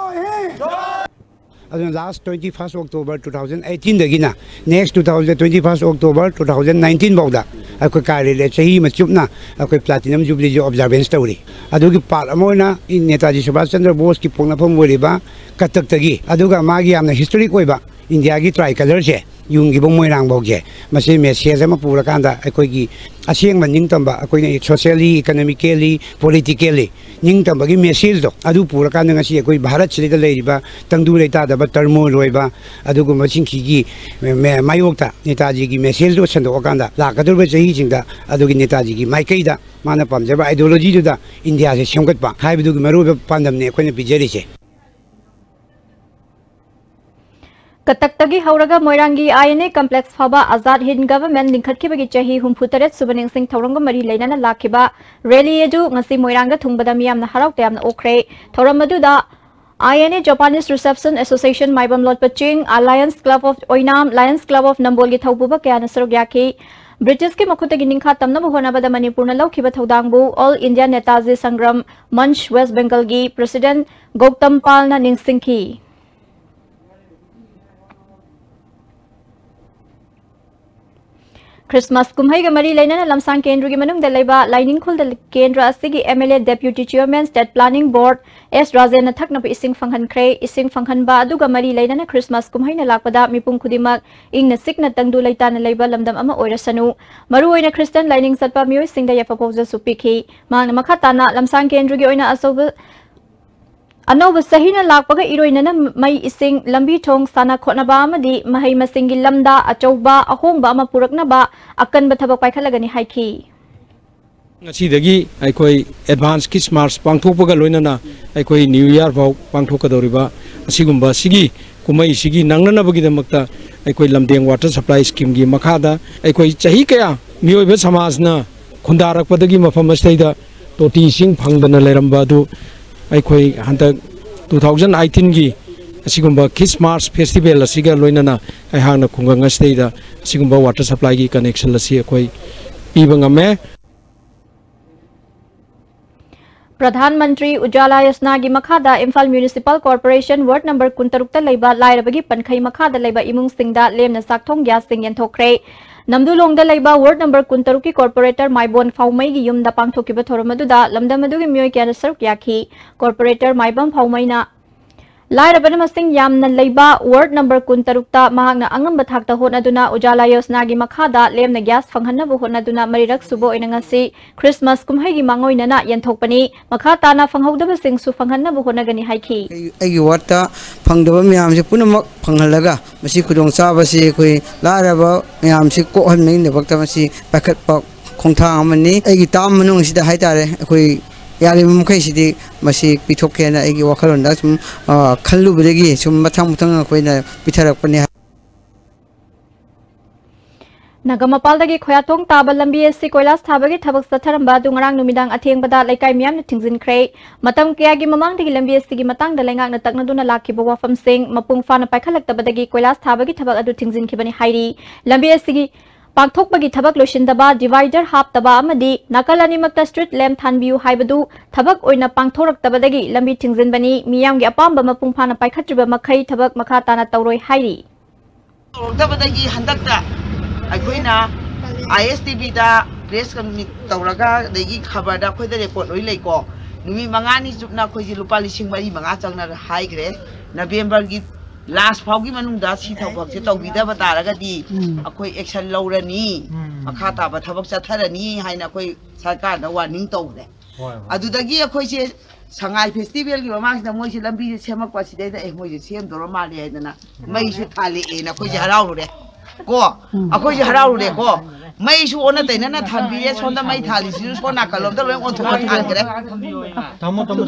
ꯑꯗꯨꯅ last twenty first October two thousand eighteen ꯗꯒꯤꯅ next two thousand, twenty first October two thousand nineteen ꯐꯥꯎꯗ ꯑꯩꯈꯣꯏ ꯀꯥꯔ ꯔꯦꯂꯤ ꯆꯍꯤ ꯑꯃ ꯆꯨꯞꯅ ꯑꯩꯈꯣꯏ platinum jubilee ꯁꯦ observance ꯇꯧꯔꯤ꯫ ꯑꯗꯨꯒꯤ part ꯑꯃ ꯑꯣꯏꯅ ꯅꯦꯇꯥꯖꯤ ꯁꯨꯚꯥꯁ ꯆꯟꯗ꯭ꯔ ꯕꯣꯁꯀꯤ ꯄꯣꯛꯅꯐꯝ ꯑꯣꯏꯔꯤꯕ ꯀꯇꯛꯇꯒꯤ, ꯑꯗꯨꯒ ꯃꯥꯒꯤ ꯌꯥꯝꯅ historic ꯑꯣꯏꯕ ꯏꯟꯗꯤꯌꯥꯒꯤ tricolor ꯁꯦ ꯌꯨꯡꯈꯤꯕ ꯃꯣꯏꯔꯥꯡ ꯐꯥꯎꯁꯦ, ꯃꯁꯤ message ꯑꯃ ꯄꯨꯔꯀꯥꯟꯗ ꯑꯩꯈꯣꯏꯒꯤ ꯑꯁꯦꯡꯕ ꯅꯤꯡꯇꯝꯕ, ꯑꯩꯈꯣꯏꯅ socially, economically, politically ꯅꯤꯡꯇꯝꯕꯒꯤ message ꯗꯣ ꯑꯗꯨ ꯄꯨꯔꯀꯥꯟꯗ ꯉꯁꯤ ꯑꯩꯈꯣꯏ ꯚꯥꯔꯠꯁꯤꯗ ꯂꯩꯔꯤꯕ ꯇꯪꯗꯨ ꯂꯩꯇꯥꯗꯕ turmoil ꯑꯣꯏꯕ ꯑꯗꯨꯒꯨꯝꯕꯁꯤꯡꯁꯤꯒꯤ ꯃ-, ꯃꯥꯌꯣꯛꯇ ꯅꯦꯇꯥꯖꯤꯒꯤ message ꯗꯣ ꯁꯟꯗꯣꯛꯑꯀꯥꯟꯗ ꯂꯥꯛꯀꯗꯧꯔꯤꯕ ꯆꯍꯤꯁꯤꯡꯗ ꯑꯗꯨꯒꯤ ꯅꯦꯇꯥꯖꯤꯒꯤ ꯃꯥꯏꯀꯩꯗ ꯃꯥꯅ ꯄꯥꯝꯖꯕ ideology ꯗꯨꯗ ꯏꯟꯗꯤꯌꯥꯁꯦ ꯁꯦꯝꯒꯠꯄ ꯍꯥꯏꯕꯗꯨꯒꯤ ꯃꯔꯨꯑꯣꯏꯕ ꯄꯥꯟꯗꯝꯅꯤ ꯑꯩꯈꯣꯏꯅ ꯄꯤꯖꯔꯤꯁꯦ꯫ ꯀꯇꯛꯇꯒꯤ ꯍꯧꯔꯒ ꯃꯣꯏꯔꯥꯡꯒꯤ I N A complex ꯐꯥꯎꯕ ꯑꯖꯥꯗ ꯍꯤꯟꯗ ꯒꯚꯔꯟꯃꯦꯟꯠ ꯂꯤꯡꯈꯠꯈꯤꯕꯒꯤ ꯆꯍꯤ ꯍꯨꯝꯐꯨ ꯇꯔꯦꯠ ꯁꯨꯕ ꯅꯤꯡꯁꯤꯡ ꯊꯧꯔꯝꯒ ꯃꯔꯤ ꯂꯩꯅꯅ ꯂꯥꯛꯈꯤꯕ ꯔꯦꯂꯤ ꯑꯗꯨ ꯉꯁꯤ ꯃꯣꯏꯔꯥꯡꯗ ꯊꯨꯡꯕꯗ ꯃꯤꯌꯥꯝꯅ ꯍꯔꯥꯎ ꯇꯌꯥꯝꯅ ꯑꯣꯛꯈ꯭ꯔꯦ꯫ ꯊꯧꯔꯝ ꯑꯗꯨꯗ I N A Japanese Reception Association ꯃꯥꯏꯕꯝ ꯂꯣꯠꯄ ꯆꯤꯡ, Lions Club of Oinam, Lions Club of ꯅꯝꯕꯣꯜꯒꯤ ꯊꯧꯄꯨꯕ ꯀꯌꯥꯅ ꯁꯔꯨꯛ ꯌꯥꯈꯤ꯫ ꯕ꯭ꯔꯤꯇꯤꯁꯀꯤ ꯃꯈꯨꯠꯇꯒꯤ ꯅꯤꯡꯈꯥ ꯇꯝꯅꯕ ꯍꯣꯠꯅꯕꯗ ꯃꯅꯤꯄꯨꯔꯅ ꯂꯧꯈꯤꯕ ꯊꯧꯗꯥꯡꯕꯨ All India Netaji Sangram Manch West Bengalꯒꯤ president ꯒꯧꯇꯝ ꯄꯥꯜꯅ ꯅꯤꯡꯁꯤꯡꯈꯤ꯫ ꯈ꯭ꯔꯤꯁꯃꯥꯁ ꯀꯨꯝꯍꯩꯒ ꯃꯔꯤ ꯂꯩꯅꯅ ꯂꯝꯁꯥꯡ ꯀꯦꯟꯗ꯭ꯔꯒꯤ ꯃꯅꯨꯡꯗ ꯂꯩꯕ ꯂꯥꯏꯅꯤꯡꯈꯣꯜꯗ ꯀꯦꯟꯗ꯭ꯔ ꯑꯁꯤꯒꯤ M L A Deputy Chairman State Planning Board S ꯔꯥꯖꯦꯟꯅ ꯊꯛꯅꯕ ꯏꯁꯤꯡ ꯐꯪꯍꯟꯈ꯭ꯔꯦ꯫ ꯏꯁꯤꯡ ꯐꯪꯍꯟꯕ ꯑꯗꯨꯒ ꯃꯔꯤ ꯂꯩꯅꯅ ꯈ꯭ꯔꯤꯁꯃꯥꯁ ꯀꯨꯝꯍꯩꯅ ꯂꯥꯛꯄꯗ ꯃꯤꯄꯨꯝ ꯈꯨꯗꯤꯡꯃꯛ ꯏꯪꯅ ꯆꯤꯛꯅ ꯇꯪꯗꯨ ꯂꯩꯇꯥꯅ ꯂꯩꯕ ꯂꯝꯗꯝ ꯑꯃ ꯑꯣꯏꯔꯁꯅꯨ꯫ ꯃꯔꯨꯑꯣꯏꯅ ꯈ꯭ꯔꯤꯁꯇꯤꯌꯥꯟ ꯂꯥꯏꯅꯤꯡ ꯆꯠꯄ ꯃꯤꯑꯣꯏꯁꯤꯡꯗ ꯌꯥꯏꯐ ꯄꯥꯎꯖꯦꯜꯁꯨ ꯄꯤꯈꯤ꯫ ꯃꯍꯥꯛꯅ ꯃꯈꯥ ꯇꯥꯅ ꯂꯝꯁꯥꯡ ꯀꯦꯟꯗ꯭ꯔꯒꯤ ꯑꯣꯏꯅ ꯑꯆꯧꯕ ꯑꯅꯧꯕ ꯆꯍꯤꯅ ꯂꯥꯛꯄꯒ ꯏꯔꯣꯏꯅꯅ ꯃꯩ, ꯏꯁꯤꯡ, ꯂꯝꯕꯤ ꯊꯣꯡ, ꯁꯥꯟꯅ ꯈꯣꯠꯅꯕ ꯑꯃꯗꯤ ꯃꯍꯩ ꯃꯁꯤꯡꯒꯤ ꯂꯝꯗ ꯑꯆꯧꯕ ꯑꯍꯣꯡꯕ ꯑꯃ ꯄꯨꯔꯛꯅꯕ ꯑꯀꯟꯕ ꯊꯕꯛ ꯄꯥꯏꯈꯠꯂꯒꯅꯤ ꯍꯥꯏꯈꯤ꯫ ꯉꯁꯤꯗꯒꯤ ꯑꯩꯈꯣꯏ ꯑꯦꯗꯚꯥꯟꯁ ꯈ꯭ꯔꯤꯁꯃꯥꯁ ꯄꯥꯡꯊꯣꯛꯄꯒ ꯂꯣꯏꯅꯅ ꯑꯩꯈꯣꯏ ꯅ꯭ꯌꯨ ꯏꯌꯥꯔ ꯐꯥꯎ ꯄꯥꯡꯊꯣꯛꯀꯗꯧꯔꯤꯕ ꯑꯁꯤꯒꯨꯝꯕ ꯑꯁꯤꯒꯤ ꯀꯨꯝꯍꯩꯁꯤꯒꯤ ꯅꯪꯅꯅꯕꯒꯤꯗꯃꯛꯇ ꯑꯩꯈꯣꯏ ꯂꯝꯗꯦꯡ ꯋꯥꯇꯔ ꯁꯄ꯭ꯂꯥꯏ ꯁ꯭ꯀꯤꯝꯒꯤ ꯃꯈꯥꯗ ꯑꯩꯈꯣꯏ ꯆꯍꯤ ꯀꯌꯥ ꯃꯤꯑꯣꯏꯕ ꯁꯃꯥꯖꯅ ꯈꯨꯟꯗꯥꯔꯛꯄꯗꯒꯤ ꯃꯐꯝ ꯑꯁꯤꯗꯩꯗ ꯇꯣꯇꯤ ꯏꯁꯤꯡ ꯐꯪꯗꯅ ꯂꯩꯔꯝꯕ ꯑꯗꯨ ꯑꯩꯈꯣꯏ ꯍꯟꯗꯛ two thousand eighteenꯒꯤ ꯑꯁꯤꯒꯨꯝꯕ ꯈ꯭ꯔꯤꯁꯃꯥꯁ ꯐꯦꯁꯇꯤꯚꯦꯜ ꯑꯁꯤꯒ ꯂꯣꯏꯅꯅ ꯑꯩꯍꯥꯛꯅ ꯈꯨꯡꯒꯪ ꯑꯁꯤꯗꯩꯗ ꯑꯁꯤꯒꯨꯝꯕ ꯋꯥꯇꯔ ꯁꯄ꯭ꯂꯥꯏꯒꯤ ꯀꯅꯦꯛꯁꯟ ꯑꯁꯤ ꯑꯩꯈꯣꯏ ꯄꯤꯕ ꯉꯝꯃꯦ꯫ ꯄ꯭ꯔꯙꯥꯟ ꯃꯟꯇ꯭ꯔꯤ ꯎꯖꯥꯂꯥ ꯌꯣꯖꯅꯥꯒꯤ ꯃꯈꯥꯗ Imphal municipal corporation ward number ꯀꯨꯟꯇꯔꯨꯛꯇ ꯂꯩꯕ ꯂꯥꯏꯔꯕꯒꯤ ꯄꯟꯈꯩ ꯃꯈꯥꯗ ꯂꯩꯕ ꯏꯃꯨꯡꯁꯤꯡꯗ ꯂꯦꯝꯅ ꯆꯥꯛꯊꯣꯡ ꯒ꯭ꯌꯥꯁꯁꯤꯡ ꯌꯦꯟꯊꯣꯛꯈ꯭ꯔꯦ꯫ ꯅꯝꯗꯨꯂꯣꯡꯗ ꯂꯩꯕ ꯋꯥꯔꯗ ꯅꯝꯕꯔ ꯀꯨꯟꯇꯔꯨꯛꯀꯤ ꯀꯣꯔꯄꯣꯔꯦꯇꯔ ꯃꯥꯏꯕꯣꯟ ꯐꯥꯎꯃꯩꯒꯤ ꯌꯨꯝꯗ ꯄꯥꯡꯊꯣꯛꯈꯤꯕ ꯊꯧꯔꯝ ꯑꯗꯨꯗ ꯂꯝꯗꯝ ꯑꯗꯨꯒꯤ ꯃꯤꯑꯣꯏ ꯀꯌꯥꯅ ꯁꯔꯨꯛ ꯌꯥꯈꯤ꯫ ꯀꯣꯔꯄꯣꯔꯦꯇꯔ ꯃꯥꯏꯕꯝ ꯐꯥꯎꯃꯩꯅ ꯂꯥꯏꯔꯕꯅ ꯃꯁꯤꯡ ꯌꯥꯝꯅ ꯂꯩꯕ ꯋꯥꯔꯗ ꯅꯝꯕꯔ ꯀꯨꯟꯇꯔꯨꯛꯇ ꯃꯍꯥꯛꯅ ꯑꯉꯝꯕ ꯊꯥꯛꯇ ꯍꯣꯠꯅꯗꯨꯅ ꯎꯖꯥꯂꯥ ꯌꯣꯖꯅꯥꯒꯤ ꯃꯈꯥꯗ ꯂꯦꯝꯅ ꯒ꯭ꯌꯥꯁ ꯐꯪꯍꯟꯅꯕ ꯍꯣꯠꯅꯗꯨꯅ ꯃꯔꯤꯔꯛ ꯁꯨꯕ ꯑꯣꯏꯅ ꯉꯁꯤ ꯈ꯭ꯔꯤꯁꯃꯥꯁ ꯀꯨꯝꯍꯩꯒꯤ ꯃꯥꯡꯑꯣꯏꯅꯅ ꯌꯦꯟꯊꯣꯛꯄꯅꯤ꯫ ꯃꯈꯥ ꯇꯥꯅ ꯐꯪꯍꯧꯗꯕꯁꯤꯡꯁꯨ ꯐꯪꯍꯟꯅꯕ ꯍꯣꯠꯅꯒꯅꯤ ꯍꯥꯏꯈꯤ꯫ ꯑꯩ-, ꯑꯩꯒꯤ ꯋꯥꯔꯗꯇ ꯐꯪꯗꯕ ꯃꯌꯥꯝꯁꯦ ꯄꯨꯝꯅꯃꯛ ꯐꯪꯍꯜꯂꯒ ꯃꯁꯤ ꯈꯨꯗꯣꯡꯆꯥꯕꯁꯤ ꯑꯩꯈꯣꯏ ꯂꯥꯏꯔꯕ ꯃꯌꯥꯝꯁꯤ ꯀꯣꯛꯍꯟꯕꯒꯤꯗꯃꯛꯇ ꯃꯁꯤ ꯄꯥꯏꯈꯠꯄ ꯈꯣꯡꯊꯥꯡ ꯑꯃꯅꯤ꯫ ꯑꯩꯒꯤ ꯇꯥꯝ ꯃꯅꯨꯡꯁꯤꯗ ꯍꯥꯏꯇꯥꯔꯦ, ꯑꯩꯈꯣꯏ ꯌꯥꯔꯤꯕ ꯃꯈꯩꯁꯤꯗꯤ ꯃꯁꯤ ꯄꯤꯊꯣꯛꯀꯦꯅ ꯑꯩꯒꯤ ꯋꯥꯈꯜꯂꯣꯟꯗ ꯁꯨꯝ, ꯑ, ꯈꯜꯂꯨꯕꯗꯒꯤ ꯁꯨꯝ ꯃꯊꯪ ꯃꯊꯪ ꯑꯩꯈꯣꯏꯅ ꯄꯤꯊꯔꯛꯄꯅꯤ꯫ ꯅꯥꯒꯥꯃꯄꯥꯜꯗꯒꯤ ꯈꯣꯌꯥꯊꯣꯡ ꯇꯥꯕ ꯂꯝꯕꯤ ꯑꯁꯤ ꯀꯣꯏꯂꯥꯁ ꯊꯥꯕꯒꯤ ꯊꯕꯛ ꯆꯠꯊꯔꯝꯕ ꯑꯗꯨ ꯉꯔꯥꯡ ꯅꯨꯃꯤꯗꯥꯡ ꯑꯊꯦꯡꯕꯗ ꯂꯩꯀꯥꯏ ꯃꯤꯌꯥꯝꯅ ꯊꯤꯡꯖꯤꯟꯈ꯭ꯔꯦ꯫ ꯃꯇꯝ ꯀꯌꯥꯒꯤ ꯃꯃꯥꯡꯗꯒꯤ ꯂꯝꯕꯤ ꯑꯁꯤꯒꯤ ꯃꯇꯥꯡꯗ ꯂꯩꯉꯥꯛꯅ ꯇꯛꯅꯗꯨꯅ ꯂꯥꯛꯈꯤꯕ ꯋꯥꯐꯝꯁꯤꯡ ꯃꯄꯨꯡ ꯐꯥꯅ ꯄꯥꯏꯈꯠꯂꯛꯇꯕꯗꯒꯤ ꯀꯣꯏꯂꯥꯁ ꯊꯥꯕꯒꯤ ꯊꯕꯛ ꯑꯗꯨ ꯊꯤꯡꯖꯤꯟꯈꯤꯕꯅꯤ ꯍꯥꯏꯔꯤ꯫ ꯂꯝꯕꯤ ꯑꯁꯤꯒꯤ ꯄꯥꯡꯊꯣꯛꯄꯒꯤ ꯊꯕꯛ ꯂꯣꯏꯁꯤꯟꯗꯕ, ꯗꯤꯚꯥꯏꯗꯔ ꯍꯥꯞꯇꯕ ꯑꯃꯗꯤ ꯅꯥꯀꯜ ꯑꯅꯤꯃꯛꯇ ꯁ꯭ꯇ꯭ꯔꯤꯠ ꯂꯦꯝꯞ ꯊꯥꯟꯕꯤꯌꯨ ꯍꯥꯏꯕꯗꯨ ꯊꯕꯛ ꯑꯣꯏꯅ ꯄꯥꯡꯊꯣꯔꯛꯇꯕꯗꯒꯤ ꯂꯝꯕꯤ ꯊꯤꯡꯖꯤꯟꯕꯅꯤ꯫ ꯃꯤꯌꯥꯝꯒꯤ ꯑꯄꯥꯝꯕ ꯃꯄꯨꯡ ꯐꯥꯅ ꯄꯥꯏꯈꯠꯇ꯭ꯔꯤꯕ ꯃꯈꯩ ꯊꯕꯛ ꯃꯈꯥ ꯇꯥꯅ ꯇꯧꯔꯣꯏ ꯍꯥꯏꯔꯤ꯫ ꯇꯧꯔꯛꯇꯕꯗꯒꯤ ꯍꯟꯗꯛꯇ ꯑꯩꯈꯣꯏꯅ ꯑꯥꯏ ꯑꯦꯁ ꯇꯤ ꯚꯤꯗ ꯄ꯭ꯔꯦꯁ ꯃꯤꯠ ꯇꯧꯔꯒ, ꯑꯗꯒꯤ ꯈꯕꯔꯗ ꯑꯩꯈꯣꯏꯗ ꯔꯦꯀꯣꯔꯠ ꯂꯣꯏ ꯂꯩꯀꯣ꯫ ꯅꯨꯃꯤꯠ ꯃꯉꯥꯅꯤ ꯆꯨꯞꯅ ꯑꯩꯈꯣꯏꯁꯦ ꯂꯨꯄꯥ ꯂꯤꯁꯤꯡ ꯃꯔꯤ ꯃꯉꯥ ꯆꯪꯅ ꯍꯥꯏꯈ꯭ꯔꯦ꯫ ꯅꯕꯦꯝꯕꯔꯒꯤ ꯂꯥꯁ ꯐꯥꯎꯒꯤ ꯃꯅꯨꯡꯗ ꯁꯤ ꯊꯕꯛꯁꯦ ꯇꯧꯕꯤꯗꯕ ꯇꯥꯔꯒꯗꯤ, ꯎꯝ꯫ ꯑꯩꯈꯣꯏ ꯑꯦꯛꯁꯟ ꯂꯧꯔꯅꯤ, ꯎꯝ꯫ ꯃꯈꯥ ꯇꯥꯕ ꯊꯕꯛ ꯆꯠꯊꯔꯅꯤ ꯍꯥꯏꯅ ꯑꯩꯈꯣꯏ ꯁꯔꯀꯥꯔꯗ ꯋꯥꯔꯅꯤꯡ ꯇꯧꯈ꯭ꯔꯦ꯫ ꯍꯣꯏ, ꯍꯣꯏ꯫ ꯑꯗꯨꯗꯒꯤ ꯑꯩꯈꯣꯏꯁꯦ ꯁꯉꯥꯏ ꯐꯦꯁꯇꯤꯚꯦꯜꯒꯤ ꯃꯃꯥꯡꯁꯤꯗ ꯃꯣꯏꯁꯦ ꯂꯝꯕꯤꯁꯦ ꯁꯦꯝꯃꯛꯄ, ꯁꯤꯗꯩꯗ ꯑꯦ, ꯃꯣꯏꯁꯦ ꯁꯦꯝꯗꯧꯔ ꯃꯥꯜꯂꯦ ꯍꯥꯏꯗꯅ ꯃꯩꯁꯨ ꯊꯥꯜꯂꯛꯑꯦꯅ ꯑꯩꯈꯣꯏꯁꯦ ꯍꯔꯥꯎꯔꯨꯔꯦ ꯀꯣ꯫ ꯎꯝ꯫ ꯑꯩꯈꯣꯏꯁꯦ ꯍꯔꯥꯎꯔꯨꯔꯦꯀꯣ꯫ ꯃꯩꯁꯨ ꯑꯣꯟꯅ ꯇꯩꯅꯅ ꯊꯥꯟꯕꯤꯔꯦ꯫ ꯁꯣꯝꯗ ꯃꯩ ꯊꯥꯜꯂꯤꯁꯤꯁꯨ ꯁꯣꯝ ꯅꯥꯀꯜꯂꯣꯝꯗ ꯂꯣꯏ ꯑꯣꯟꯊꯣꯛꯑ ꯊꯥꯟꯈ꯭ꯔꯦ꯫ ꯊꯝꯃꯣ, ꯊꯝꯃꯣ꯫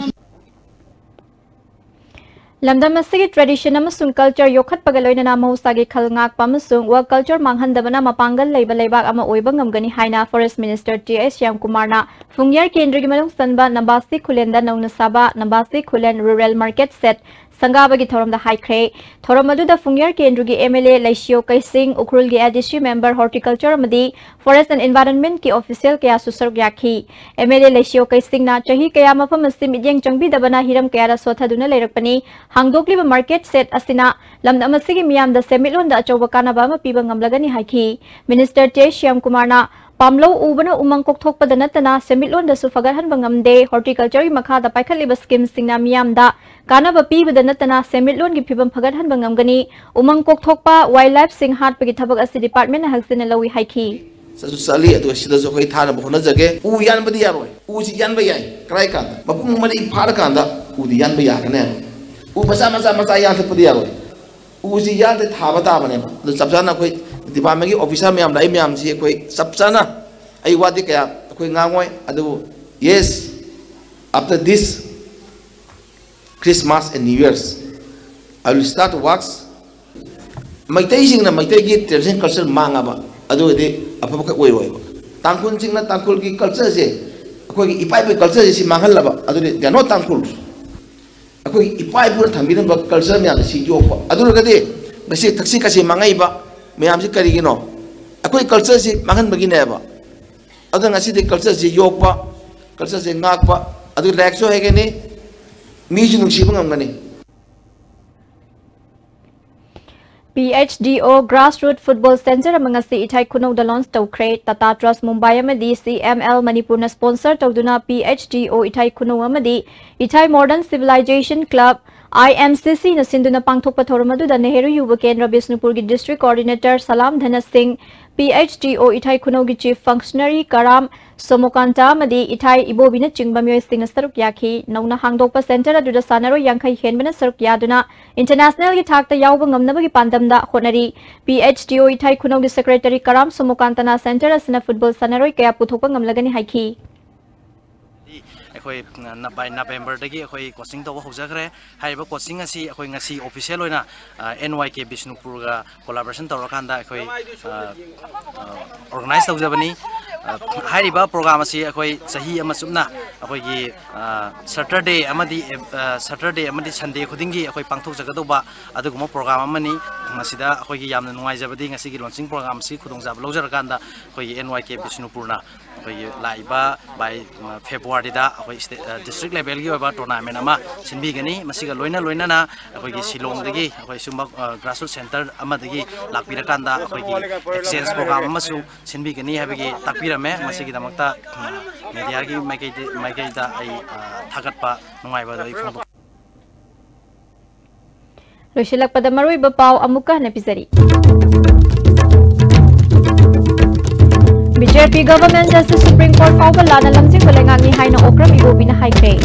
ꯂꯝꯗꯝ ꯑꯁꯤꯒꯤ tradition ꯑꯃꯁꯨꯡ culture ꯌꯣꯛꯈꯠꯄꯒ ꯂꯣꯏꯅꯅ ꯃꯍꯧꯁꯥꯒꯤ ꯈꯜ ꯉꯥꯛꯄ ꯑꯃꯁꯨꯡ world culture ꯃꯥꯡꯍꯟꯗꯕꯅ ꯃꯄꯥꯡꯒꯜ ꯂꯩꯕ ꯂꯩꯕꯥꯛ ꯑꯃ ꯑꯣꯏꯕ ꯉꯝꯒꯅꯤ ꯍꯥꯏꯅ Forest Minister ꯇꯤ ꯑꯥꯏ ꯁ꯭ꯌꯥꯝꯀꯨꯃꯥꯔꯅ ꯐꯨꯡꯌꯔ ꯀꯦꯟꯗ꯭ꯔꯒꯤ ꯃꯅꯨꯡ ꯆꯟꯕ ꯅꯝꯕꯥꯁꯤ ꯈꯨꯂꯦꯟꯗ ꯅꯧꯅ ꯁꯥꯕ ꯅꯝꯕꯥꯁꯤ ꯈꯨꯂꯦꯟ Rural Market Shed ꯁꯪꯒꯥꯕꯒꯤ ꯊꯧꯔꯝꯗ ꯍꯥꯏꯈ꯭ꯔꯦ꯫ ꯊꯧꯔꯝ ꯑꯗꯨꯗ ꯐꯨꯡꯌꯔ ꯀꯦꯟꯗ꯭ꯔꯒꯤ ꯑꯦꯝ ꯑꯦꯜ ꯑꯦ ꯂꯩꯁꯤꯌꯣ ꯀꯩꯁꯤꯡ, ꯎꯈ꯭ꯔꯨꯜꯒꯤ ꯑꯦ ꯗꯤ ꯁꯤ member horticulture ꯑꯃꯗꯤ Forest and Environment ꯀꯤ official ꯀꯌꯥꯁꯨ ꯁꯔꯨꯛ ꯌꯥꯈꯤ꯫ ꯑꯦꯝ ꯑꯦꯜ ꯑꯦ ꯂꯩꯁꯤꯌꯣ ꯀꯩꯁꯤꯡꯅ ꯆꯍꯤ ꯀꯌꯥ ꯃꯐꯝ ꯑꯁꯤ ꯃꯤꯠꯌꯦꯡ ꯆꯪꯕꯤꯗꯕꯅ ꯍꯤꯔꯝ ꯀꯌꯥꯗ ꯁꯣꯠꯊꯗꯨꯅ ꯂꯩꯔꯛꯄꯅꯤ꯫ ꯍꯥꯡꯗꯣꯛꯂꯤꯕ market shed ꯑꯁꯤꯅ ꯂꯝꯗꯝ ꯑꯁꯤꯒꯤ ꯃꯤꯌꯥꯝꯗ ꯁꯦꯟꯃꯤꯠꯂꯣꯟꯗ ꯑꯆꯧꯕ ꯀꯥꯟꯅꯕ ꯑꯃ ꯄꯤꯕ ꯉꯝꯂꯒꯅꯤ ꯍꯥꯏꯈꯤ꯫ Minister ꯇꯤ ꯑꯥꯏ ꯁ꯭ꯌꯥꯝꯀꯨꯃꯥꯔꯅ ꯄꯥꯝꯂꯧ ꯎꯕꯅ ꯎꯃꯪ ꯀꯣꯛꯊꯣꯛꯄꯗ ꯅꯠꯇꯅ ꯁꯦꯟꯃꯤꯠꯂꯣꯟꯗꯁꯨ ꯐꯒꯠꯍꯟꯕ ꯉꯝꯗꯦ, horticulture ꯒꯤ ꯃꯈꯥꯗ ꯄꯥꯏꯈꯠꯂꯤꯕ scheme ꯁꯤꯡꯅ ꯃꯤꯌꯥꯝꯗ ꯀꯥꯟꯅꯕ ꯄꯤꯕꯗ ꯅꯠꯇꯅ ꯁꯦꯟꯃꯤꯠꯂꯣꯟꯒꯤ ꯐꯤꯕꯝ ꯐꯒꯠꯍꯟꯕ ꯉꯝꯒꯅꯤ꯫ ꯎꯃꯪ ꯀꯣꯛꯊꯣꯛꯄ, wildlife ꯁꯤꯡ ꯍꯥꯠꯄꯒꯤ ꯊꯕꯛ ꯑꯁꯤ department ꯅ ꯍꯛꯆꯤꯟꯅ ꯂꯧꯏ ꯍꯥꯏꯈꯤ꯫ ꯆꯠꯁꯨ ꯆꯠꯂꯤ, ꯑꯗꯨꯒ ꯁꯤꯗꯁꯨ ꯑꯩꯈꯣꯏ ꯊꯥꯅꯕ ꯍꯣꯠꯅꯖꯒꯦ꯫ ꯎ ꯌꯥꯟꯕꯗꯤ ꯌꯥꯔꯣꯏ꯫ ꯎꯁꯤ ꯌꯥꯟꯕ ꯌꯥꯏ꯫ ꯀꯔꯥꯏ ꯀꯥꯟꯗ? ꯃꯄꯨꯡ ꯃꯔꯩ ꯐꯥꯔꯀꯥꯟꯗ ꯎꯗꯤ ꯌꯥꯟꯕ ꯌꯥꯒꯅꯦꯕ꯫ ꯎ ꯃꯆꯥ ꯃꯆꯥ ꯃꯆꯥ ꯌꯥꯟꯊꯠꯄꯗꯤ ꯌꯥꯔꯣꯏ꯫ ꯎꯁꯤ ꯌꯥꯟꯗ ꯊꯥꯕ ꯇꯥꯕꯅꯦꯕ꯫ ꯑꯗꯨ ꯆꯞ ꯆꯥꯅ ꯑꯩꯈꯣꯏ department ꯀꯤ officer ꯃꯌꯥꯝ ꯂꯥꯛꯏ ꯃꯌꯥꯝꯁꯤ ꯑꯩꯈꯣꯏ ꯆꯞ ꯆꯥꯅ, ꯑꯩ ꯋꯥꯗꯤ ꯀꯌꯥ ꯑꯩꯈꯣꯏ ꯉꯥꯡꯉꯣꯏ꯫ ꯑꯗꯨꯕꯨ yes, after this Christmas and New Year's, I will start works. ꯃꯩꯇꯩꯁꯤꯡꯅ ꯃꯩꯇꯩꯒꯤ tradition culture ꯃꯥꯡꯉꯕ, ꯑꯗꯨ ꯑꯣꯏꯔꯗꯤ ꯑꯐꯕ ꯈꯛ ꯑꯣꯏꯔꯣꯏꯕ꯫ ꯇꯥꯡꯈꯨꯜꯁꯤꯡꯅ ꯇꯥꯡꯈꯨꯜꯒꯤ culture ꯁꯦ, ꯑꯩꯈꯣꯏꯒꯤ ꯏꯄꯥ ꯏꯄꯨꯒꯤ culture ꯁꯦ ꯁꯤ ꯃꯥꯡꯍꯜꯂꯕ, ꯑꯗꯨꯗꯤ they are not Tangkhul꯫ ꯑꯩꯈꯣꯏꯒꯤ ꯏꯄꯥ ꯏꯄꯨꯅ ꯊꯝꯕꯤꯔꯝꯕ culture ꯃꯌꯥꯝꯁꯦ ꯁꯤ ꯌꯣꯛꯄ꯫ ꯑꯗꯨ ꯑꯣꯏꯔꯒꯗꯤ ꯉꯁꯤ ꯊꯛꯁꯤ ꯈꯥꯁꯤ ꯃꯥꯡꯉꯛꯏꯕ ꯃꯌꯥꯝꯁꯤ ꯀꯔꯤꯒꯤꯅꯣ? ꯑꯩꯈꯣꯏ culture ꯁꯤ ꯃꯥꯡꯍꯟꯕꯒꯤꯅꯦꯕ꯫ ꯑꯗꯨꯅ ꯉꯁꯤꯗꯤ culture ꯁꯤ ꯌꯣꯛꯄ, culture ꯁꯤ ꯉꯥꯛꯄ, ꯑꯗꯨꯒ ꯂꯥꯏꯔꯤꯛꯁꯨ ꯍꯩꯒꯅꯤ, ꯃꯤꯁꯨ ꯅꯨꯡꯁꯤꯕ ꯉꯝꯒꯅꯤ꯫ P H D O Grassroot Football Center ꯑꯃ ꯉꯁꯤ ꯏꯊꯥꯏ ꯈꯨꯅꯧꯗ launch ꯇꯧꯈ꯭ꯔꯦ꯫ Tata Trust Mumbai ꯑꯃꯗꯤ C M L ꯃꯅꯤꯄꯨꯔꯅ sponsor ꯇꯧꯗꯨꯅ P H D O ꯏꯊꯥꯏ ꯈꯨꯅꯧ ꯑꯃꯗꯤ ꯏꯊꯥꯏ Modern Civilization Club, I M C C ꯅ ꯁꯤꯟꯗꯨꯅ ꯄꯥꯡꯊꯣꯛꯄ ꯊꯧꯔꯝ ꯑꯗꯨꯗ ꯅꯦꯍꯔꯨ ꯌꯨꯕ ꯀꯦꯟꯗ꯭ꯔ ꯕꯤꯁꯅꯨꯄꯨꯔꯒꯤ district coordinator ꯁꯂꯥꯝ ꯙꯅ ꯁꯤꯡ, P H D O ꯏꯊꯥꯏ ꯈꯨꯅꯧꯒꯤ chief functionary ꯀꯔꯥꯝ ꯁꯣꯃꯣꯀꯥꯟꯇ ꯑꯃꯗꯤ ꯏꯊꯥꯏ ꯏꯕꯣꯕꯤꯅꯆꯤꯡꯕ ꯃꯤꯑꯣꯏꯁꯤꯡꯅ ꯁꯔꯨꯛ ꯌꯥꯈꯤ꯫ ꯅꯧꯅ ꯍꯥꯡꯗꯣꯛꯄ center ꯑꯗꯨꯗ ꯁꯥꯟꯅꯔꯣꯏ ꯌꯥꯡꯈꯩ ꯍꯦꯟꯕꯅ ꯁꯔꯨꯛ ꯌꯥꯗꯨꯅ international ꯒꯤ ꯊꯥꯛꯇ ꯌꯥꯎꯕ ꯉꯝꯅꯕꯒꯤ ꯄꯥꯟꯗꯝꯗ ꯍꯣꯠꯅꯔꯤ꯫ P H D O ꯏꯊꯥꯏ ꯈꯨꯅꯧꯒꯤ secretary ꯀꯔꯥꯝ ꯁꯣꯃꯣꯀꯥꯟꯇꯅ center ꯑꯁꯤꯅ football ꯁꯥꯟꯅꯔꯣꯏ ꯀꯌꯥ ꯄꯨꯊꯣꯛꯄ ꯉꯝꯂꯒꯅꯤ ꯍꯥꯏꯈꯤ꯫ ꯑꯩꯈꯣꯏ, ꯅ-, by November ꯗꯒꯤ ꯑꯩꯈꯣꯏ coaching ꯇꯧꯕ ꯍꯧꯖꯈ꯭ꯔꯦ꯫ ꯍꯥꯏꯔꯤꯕ coaching ꯑꯁꯤ ꯑꯩꯈꯣꯏ ꯉꯁꯤ official ꯑꯣꯏꯅ, ꯑ, N Y K ꯕꯤꯁꯅꯨꯄꯨꯔꯒ collaboration ꯇꯧꯔꯀꯥꯟꯗ ꯑꯩꯈꯣꯏ, ꯑ, ꯑ, organize ꯇꯧꯖꯕꯅꯤ꯫ ꯑ, ꯍꯥꯏꯔꯤꯕ program ꯑꯁꯤ ꯑꯩꯈꯣꯏ ꯆꯍꯤ ꯑꯃ ꯆꯨꯞꯅ ꯑꯩꯈꯣꯏꯒꯤ, ꯑ, Saturday ꯑꯃꯗꯤ, ꯑ, Saturday ꯑꯃꯗꯤ Sunday ꯈꯨꯗꯤꯡꯒꯤ ꯑꯩꯈꯣꯏ ꯄꯥꯡꯊꯣꯛꯆꯒꯗꯧꯕ ꯑꯗꯨꯒꯨꯝꯕ program ꯑꯃꯅꯤ꯫ ꯃꯁꯤꯗ ꯑꯩꯈꯣꯏꯒꯤ ꯌꯥꯝꯅ ꯅꯨꯡꯉꯥꯏꯖꯕꯗꯤ ꯉꯁꯤꯒꯤ launching program ꯑꯁꯤ ꯈꯨꯗꯣꯡꯆꯥꯕ ꯂꯧꯖꯔꯀꯥꯟꯗ ꯑꯩꯈꯣꯏꯒꯤ N Y K ꯕꯤꯁꯅꯨꯄꯨꯔꯅ ꯑꯩꯈꯣꯏꯒꯤ ꯂꯥꯛꯏꯕ by, ꯑ, February ꯗ ꯑꯩꯈꯣꯏ state, ꯑ, district level ꯒꯤ ꯑꯣꯏꯕ tournament ꯑꯃ ꯁꯤꯟꯕꯤꯒꯅꯤ꯫ ꯃꯁꯤꯒ ꯂꯣꯏꯅ ꯂꯣꯏꯅꯅ ꯑꯩꯈꯣꯏꯒꯤ ꯁꯤꯂꯣꯡꯗꯒꯤ ꯑꯩꯈꯣꯏ ꯁꯨꯝꯕ, ꯑ, grassroots center ꯑꯃꯗꯒꯤ ꯂꯥꯛꯄꯤꯔꯀꯥꯟꯗ ꯑꯩꯈꯣꯏꯒꯤ exchange program ꯑꯃꯁꯨ ꯁꯤꯟꯕꯤꯒꯅꯤ ꯍꯥꯏꯕꯒꯤ ꯇꯥꯛꯄꯤꯔꯝꯃꯦ꯫ ꯃꯁꯤꯒꯤꯗꯃꯛꯇ, ꯑ, media ꯒꯤ ꯃꯥꯏꯀꯩꯗ, ꯃꯥꯏꯀꯩꯗ ꯑꯩ, ꯑ, ꯊꯥꯒꯠꯄ ꯅꯨꯡꯉꯥꯏꯕ ꯑꯗꯨ ꯑꯩ ꯐꯣꯡꯗꯣꯛ- ꯂꯣꯏꯁꯤꯜꯂꯛꯄꯗ ꯃꯔꯨꯑꯣꯏꯕ ꯄꯥꯎ ꯑꯃꯨꯛꯀ ꯍꯟꯅ ꯄꯤꯖꯔꯤ꯫ B J P government ꯑꯁꯤ Supreme Court ꯐꯥꯎꯕ ꯂꯥꯟꯅ ꯂꯝꯖꯤꯡꯕ ꯂꯩꯉꯥꯛꯅꯤ ꯍꯥꯏꯅ ꯑꯣꯀ꯭ꯔꯝ ꯏꯕꯣꯕꯤꯅ ꯍꯥꯏꯈ꯭ꯔꯦ꯫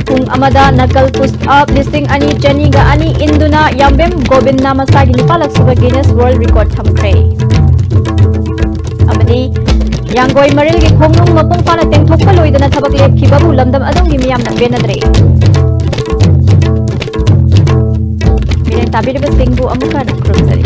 ꯄꯨꯡ ꯑꯃꯗ ꯅꯀꯜ push up ꯂꯤꯁꯤꯡ ꯑꯅꯤ ꯆꯅꯤꯒ ꯑꯅꯤ ꯏꯟꯗꯨꯅ ꯌꯥꯝꯕꯦꯝ ꯒꯣꯕꯤꯟꯅ ꯃꯁꯥꯒꯤ ꯅꯤꯄꯥꯜꯂꯛ ꯁꯨꯕ Guinness World Record ꯊꯝꯈ꯭ꯔꯦ꯫ ꯑꯃꯗꯤ ꯌꯥꯡꯒꯣꯏ ꯃꯔꯤꯜꯒꯤ ꯈꯣꯡꯅꯨꯡ ꯃꯄꯨꯡ ꯐꯥꯅ ꯇꯦꯡꯊꯣꯛꯄ ꯂꯣꯏꯗꯅ ꯊꯕꯛ ꯂꯦꯞꯈꯤꯕꯕꯨ ꯂꯝꯗꯝ ꯑꯗꯣꯝꯒꯤ ꯃꯤꯌꯥꯝꯅ ꯄꯦꯟꯅꯗ꯭ꯔꯦ꯫ ꯃꯤꯔꯦꯞ ꯇꯥꯕꯤꯔꯤꯕꯁꯤꯡꯕꯨ ꯑꯃꯨꯛ ꯍꯟꯅ ꯈꯨꯔꯨꯝꯖꯔꯤ꯫